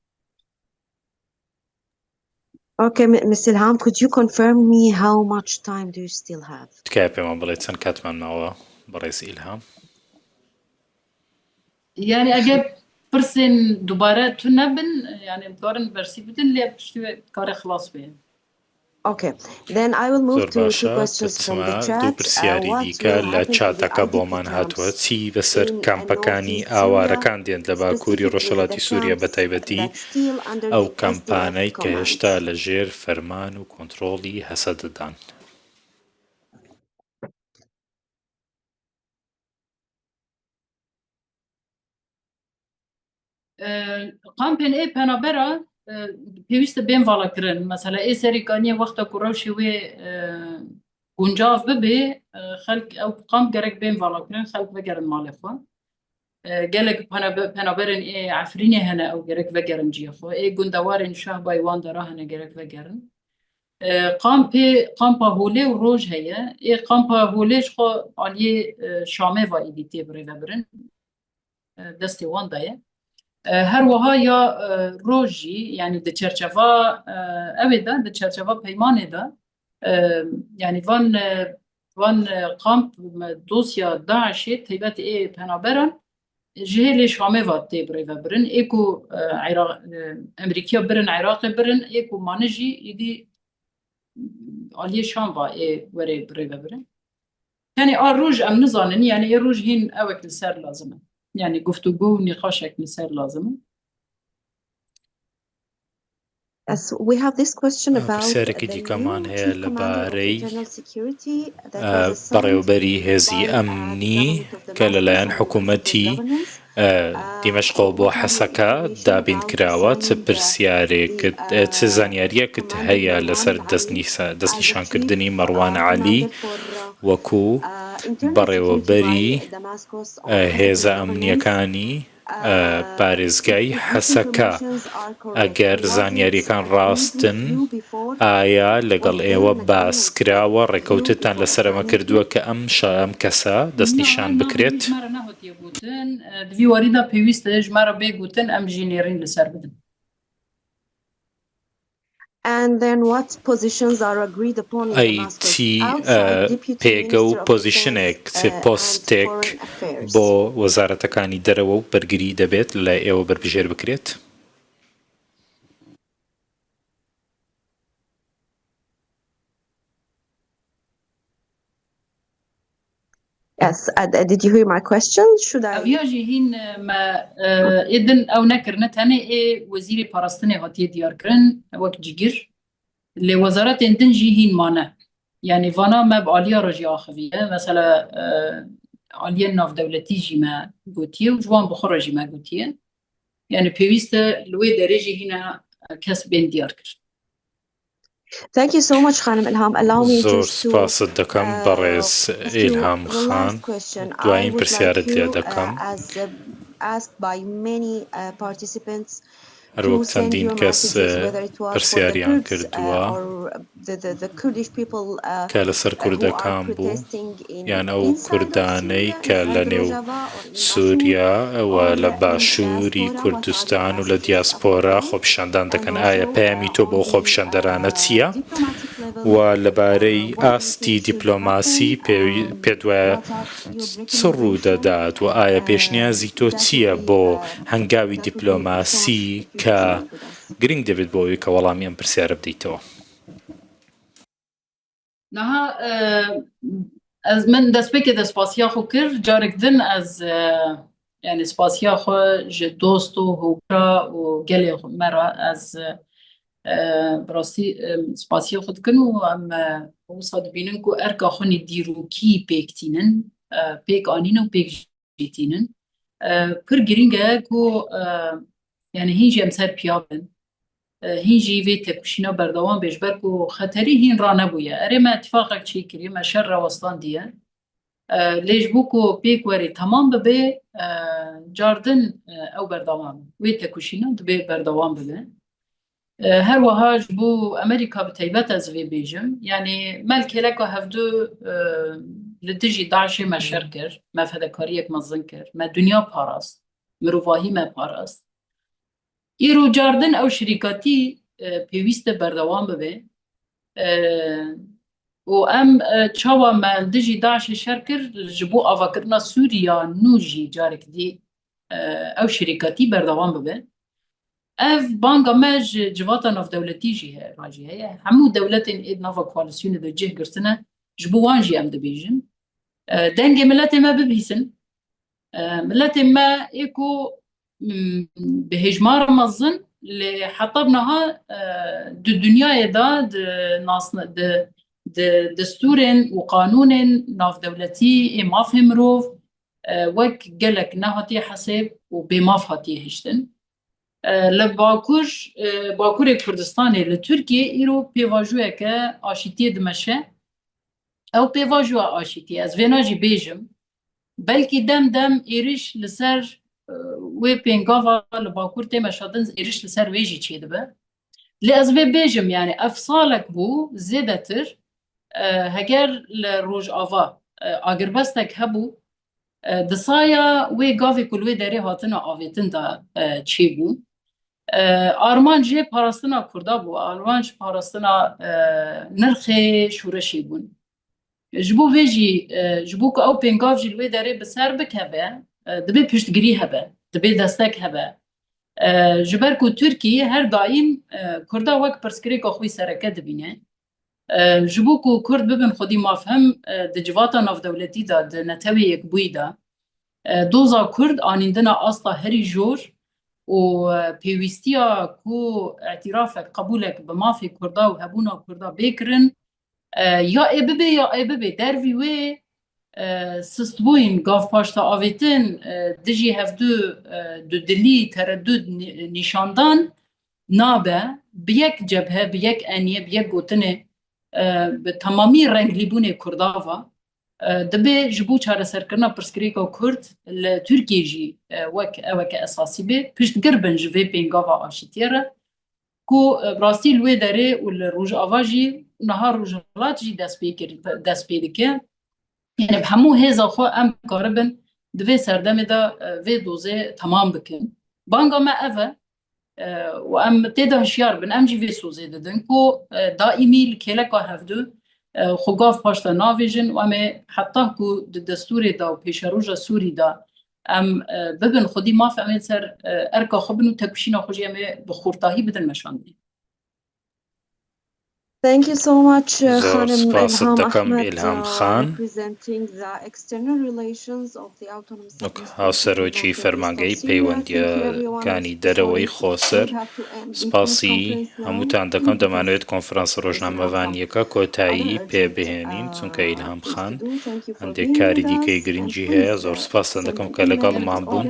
Okay, M- Miss Ilham, could you confirm me how much time do you still have? تکایە پێمان بڵێ چەند کاتمان ماوە، بەڕێز ئیلهام؟ Yani eger pirsên dubare tune bin, yani karin bersî bidin, lê piştî wê kare xilas bê. Okay, then I will move زۆر to two باشە. questions from the دەچمە chat. دوو Uh, پرسیاری what دیکە will لە happen to the چاتەکە IDP بۆمان هاتووە. camps چی بەسەر in and کامپەکانی northeast Syria, ئاوارەکان دێن لە باکووری specifically ڕۆژهەڵاتی the سووریا بە camps تایبەتی that still under ئەو the کامپانەی F P F کە command? هێشتا لە ژێر فەرمان و کۆنترۆڵی هەسەدەدان؟ E, Kampên ê penabera e, pêwîst e bên vala kirin. Mesela ê serî kaniyê wexta ku rewşê wê e, guncav bibe, e, xelk ew kamp gerek bên vala kirin, xelk vegerin malê xwe. E, gelek penabe- penaberên ê Efrînê hene ew gerek vegerin cihê xwe. Ê gundewarên Şehbayê wan dera hene gerek vegerin. E, kampê, kampa Holê û Roj heye. Ê kampa Holê ji xwe aliyê e, Şamê ve êdî tê birêvebirin. E, destê wan de ye. E, her wiha ya e, Roj jî, yani di çerçeva e, ew ê de, di çerçeva peymanê de, e, yani van e, van e, kamp me dosya DAIŞê, taybet ê penaberan, ji hêlê Şamê ve tê birêvebirin. Ê ku e, Ira- e, Emerîkiya birin, Iraqê birin, ê ku mane jî êdî aliyê Şam ve ê were birêvebirin. Yani a roj em nizanin, yani ê roj hîn ewek li ser lazim e. Yani guftûgo û nîqaşek li ser lazim e. Yes, we have this question Ah, about پرسیارێکی the دیکەمان new هەیە chief commander of لەبارەی internal security that آه، was assigned بەڕێوەبەری هێزی by, uh, ئەمنی government of کە لەلایەن Damascus, حکوومەتی governance. ئە، دیمەشقەوە بۆ حەسەکە دابین کراوە. چ پرسیارێکت ئە، چ زانیاریەکت هەیە لەسەر دەستنیسا- دەستنیشانکردنی مەڕوان عەلی وەکو بەڕێوەبەری ئە، هێزە ئەمنیەکانی ئە، پارێزگای حەسەکە؟ ئەگەر زانیاریەکان ڕاستن، ئایا لەگەڵ ئێوە باس کراوە، ڕێکەوتتان لەسەر ئەمە کردووە کە ئەم شە- ئەم کەسە دەستنیشان بکرێت؟ Ji me re nehatiye gotin, e, di vî warî de pêwîst e ji me re bê gotin, em jî nêrîn li ser bidin. And then what positions are agreed upon in ئەی Damascus چی ئە، outside deputy پێگە و minister of پۆزیشنێک defense, چ uh, and پۆستێک foreign affairs? بۆ وەزارەتەکانی دەرەوە و بەرگری دەبێت لە ئێوە بەربژێر بکرێت؟ Yes, uh, did you hear my question? Should I? Eviya jî hîn e, me e, ê din ew nekirine, tenê ê wezîrê parastinê hatiye diyarkirin wek cîgir. Lê wezaretên din jî hîn mane. Yani vana me bi aliya re jî axiviye. Mesela e, aliyên navdewletî jî me gotiye û ji wan bi xwe re jî me gotiye. Yani pêwîst e li wê derê jî hîna kes bên diyar kir. Thank you so much, Xanim Ilham. Allow me زۆر just to سپاست دەکەم uh, بەڕێز ask you ئیلهام the خان. last question. I دوایین would like پرسیارت لێ you, دەکەم. uh, as uh, asked by many uh, participants, هەروەک to send چەندین your کەس messages, whether it was for the پرسیاریان Kurds uh, کردووە or the, the, the Kurdish people uh, کە لەسەر who are کوردەکان بوو، protesting in یان ئەو inside of کوردانەی Syria, کە inside لە نێو Rojava or in سووریا Darfur, و or لە in باشووری diaspora, what are کوردستان their و لە messages دیاسپۆرا about it? خۆپیشاندان And دەکەن. also, ئایا پەیامی uh, تۆ on بۆ the, خۆپیشاندەرانە uh, چییە؟ diplomatic level, و uh, لەبارەی what do you ئاستی think should دیپلۆماسی happen, پێوی- uh, پێت وایە what are your چ ڕوو recommendations? دەدات و ئایا Uh, پێشنیازی تۆ that چییە would be, بۆ uh, هەنگاوی that would be a دیپلۆماسی response if you کە share with us. گرنگ دەبێت بۆ ئەوەی کە وەڵامی ئەم پرسیارە بدەیتەوە؟ Niha e, ez min destpêkê de spasiya xwe kir. Carek din ez e, yani spasiya xwe ji dost û hokra û gelê xwe me re ez e, bi rastî e, spasiya xwe dikin û em e, wisa dibînin ku erka xwe nî dîrokî pêk tînin, e, pêk anîn û pêk jî tînin. E, pir girîng e ku e, yani hîn jî em ser piya bin. E, hîn jî vê têkoşîna berdewam bê, ji ber ku xeterî hîn ranebûye. Erê, me îtîfaqek çêkiriye, me şer rewestandiye. E, lê ji bo ku pêk werê temam bibe, e, cardin e, ew berdewam e. Wê têkoşîna dibê berdewam bibe. E, her wiha ji bo Amerîka bi taybet ez vê bêjim. Yanî me li kêleka hevdu e, li dijî DAIŞê me şer kir, me fedekariyek mezin kir, me dinya parast, mirovahî me parast. Îro cardin ew şirîkatî e, pêwîst e berdewam bibe. E, û em, e, çawa me li dijî DAIŞê şer kir, ji bo avakirina Sûriya nû jî carek dî, e, ew şirîkatî berdewam bibe. Ev banga me ji civata navdewletî jî he-, re jî heye. Hemû dewletên ê di nava koalîsyonê de cih girtine, ji bo wan jî em dibêjin. E, dengê miletê me bibihîsin. E, miletê me ê ku, m, bi hêjmara mezin lê heta bi niha, e, di dinyayê de di nasna-, di, di destûrên û qanûnên navdewletî ê mafê mirov, e, wek gelek nehatiye hesêb û bêmaf hatiye hiştin. E, li Bakur, e, Bakurê Kurdistanê li Tirkiyê îro pêvajoyeke aşîtiyê dimeşe. Ew pêvajoya aşîtiyê, ez vêna jî bêjim, belkî dem dem êriş li ser, e, wê pêngava li Bakur tê meşandin, êriş li ser wê jî çêdibe. Lê ez vê bêjim, yani ev salek bû zêdetir, e, heger li Rojava, e, agirbestek hebû, e, di saya wê gavê ku li wê derê hatine avêtin de, e, çêbû. E, armanc jê parastina Kurda bû, armanc parastina, e, nirxê şoreşê bûn. Ji bo vê jî, e, ji bo ku ew pêngav jî li wê derê bi ser bikeve, e, dibê piştgirî hebe, dibê destek hebe. E, ji ber ku Tirkiyê her daîm, e, Kurda wek pirsgirêka xwe yî sereke dibîne. E, ji bo ku Kurd bibin xwedî maf hem, e, di civata navdewletî de, di Netewê Yekbûyî de, e, doza Kurd anîndina asta herî jor û, e, pêwîstiya ku îtîrafek, qebûlek bi mafê Kurda û hebûna Kurda bê kirin, e, ya ê bibe ya ê bibe. Dervî wê, e, sistbûyîn, gavpaşta avêtin, e, dijî hevdu, e, dudilî, teredud nî-, nîşandan nabe, bi yek cebhe, bi yek eniyê, bi yek gotinê, e, bi temamî renglîbûnê Kurda va, e, dibê ji bo çareserkirina pirsgirêka Kurd li Tirkiyê jî, e, wek eweke esasî bê, piştgir bin ji vê pêngava aşîtiyê re, ku, e, bi rastî li wê derê û li Rojava jî, niha Rojhilat jî dest pê kir, dest pê dike. Yani bi hemû hêza xwe em karibin di vê serdemê de, e, vê dozê temam bikin. Banga me ev e, e, û em tê de hişyar bin, em jî vê sozê didin ku, e, daîmî li kêleka hevdu, e, xwe gav paş de navêjin û em ê heta ku di destûrê de û pêşeroja Sûrî de em, e, bibin xwedî maf, em ê li ser, e, erka xwe bin û tepişîna xwe jî em ê bi xurtahî bidin meşandinê. Thank you so much, uh, Zor Xanim spas Ilham dikim, Ahmed, İlham uh, Xan. Representing the external relations of the Autonomous Wek Administration Hawserokî of Kurdistan Fermangehî Suriya. Thank you, everyone. Peywendiyakani Dereweyî Xoser. We have to end this conference now. Spasî hemûtan dikim, demanwêt konferans rojnamevaniyeka kotayî pê bihênîn, çunke İlham Xan hindê karî dîkê girîngî heye. Zor spas dikim ke legal man bûn.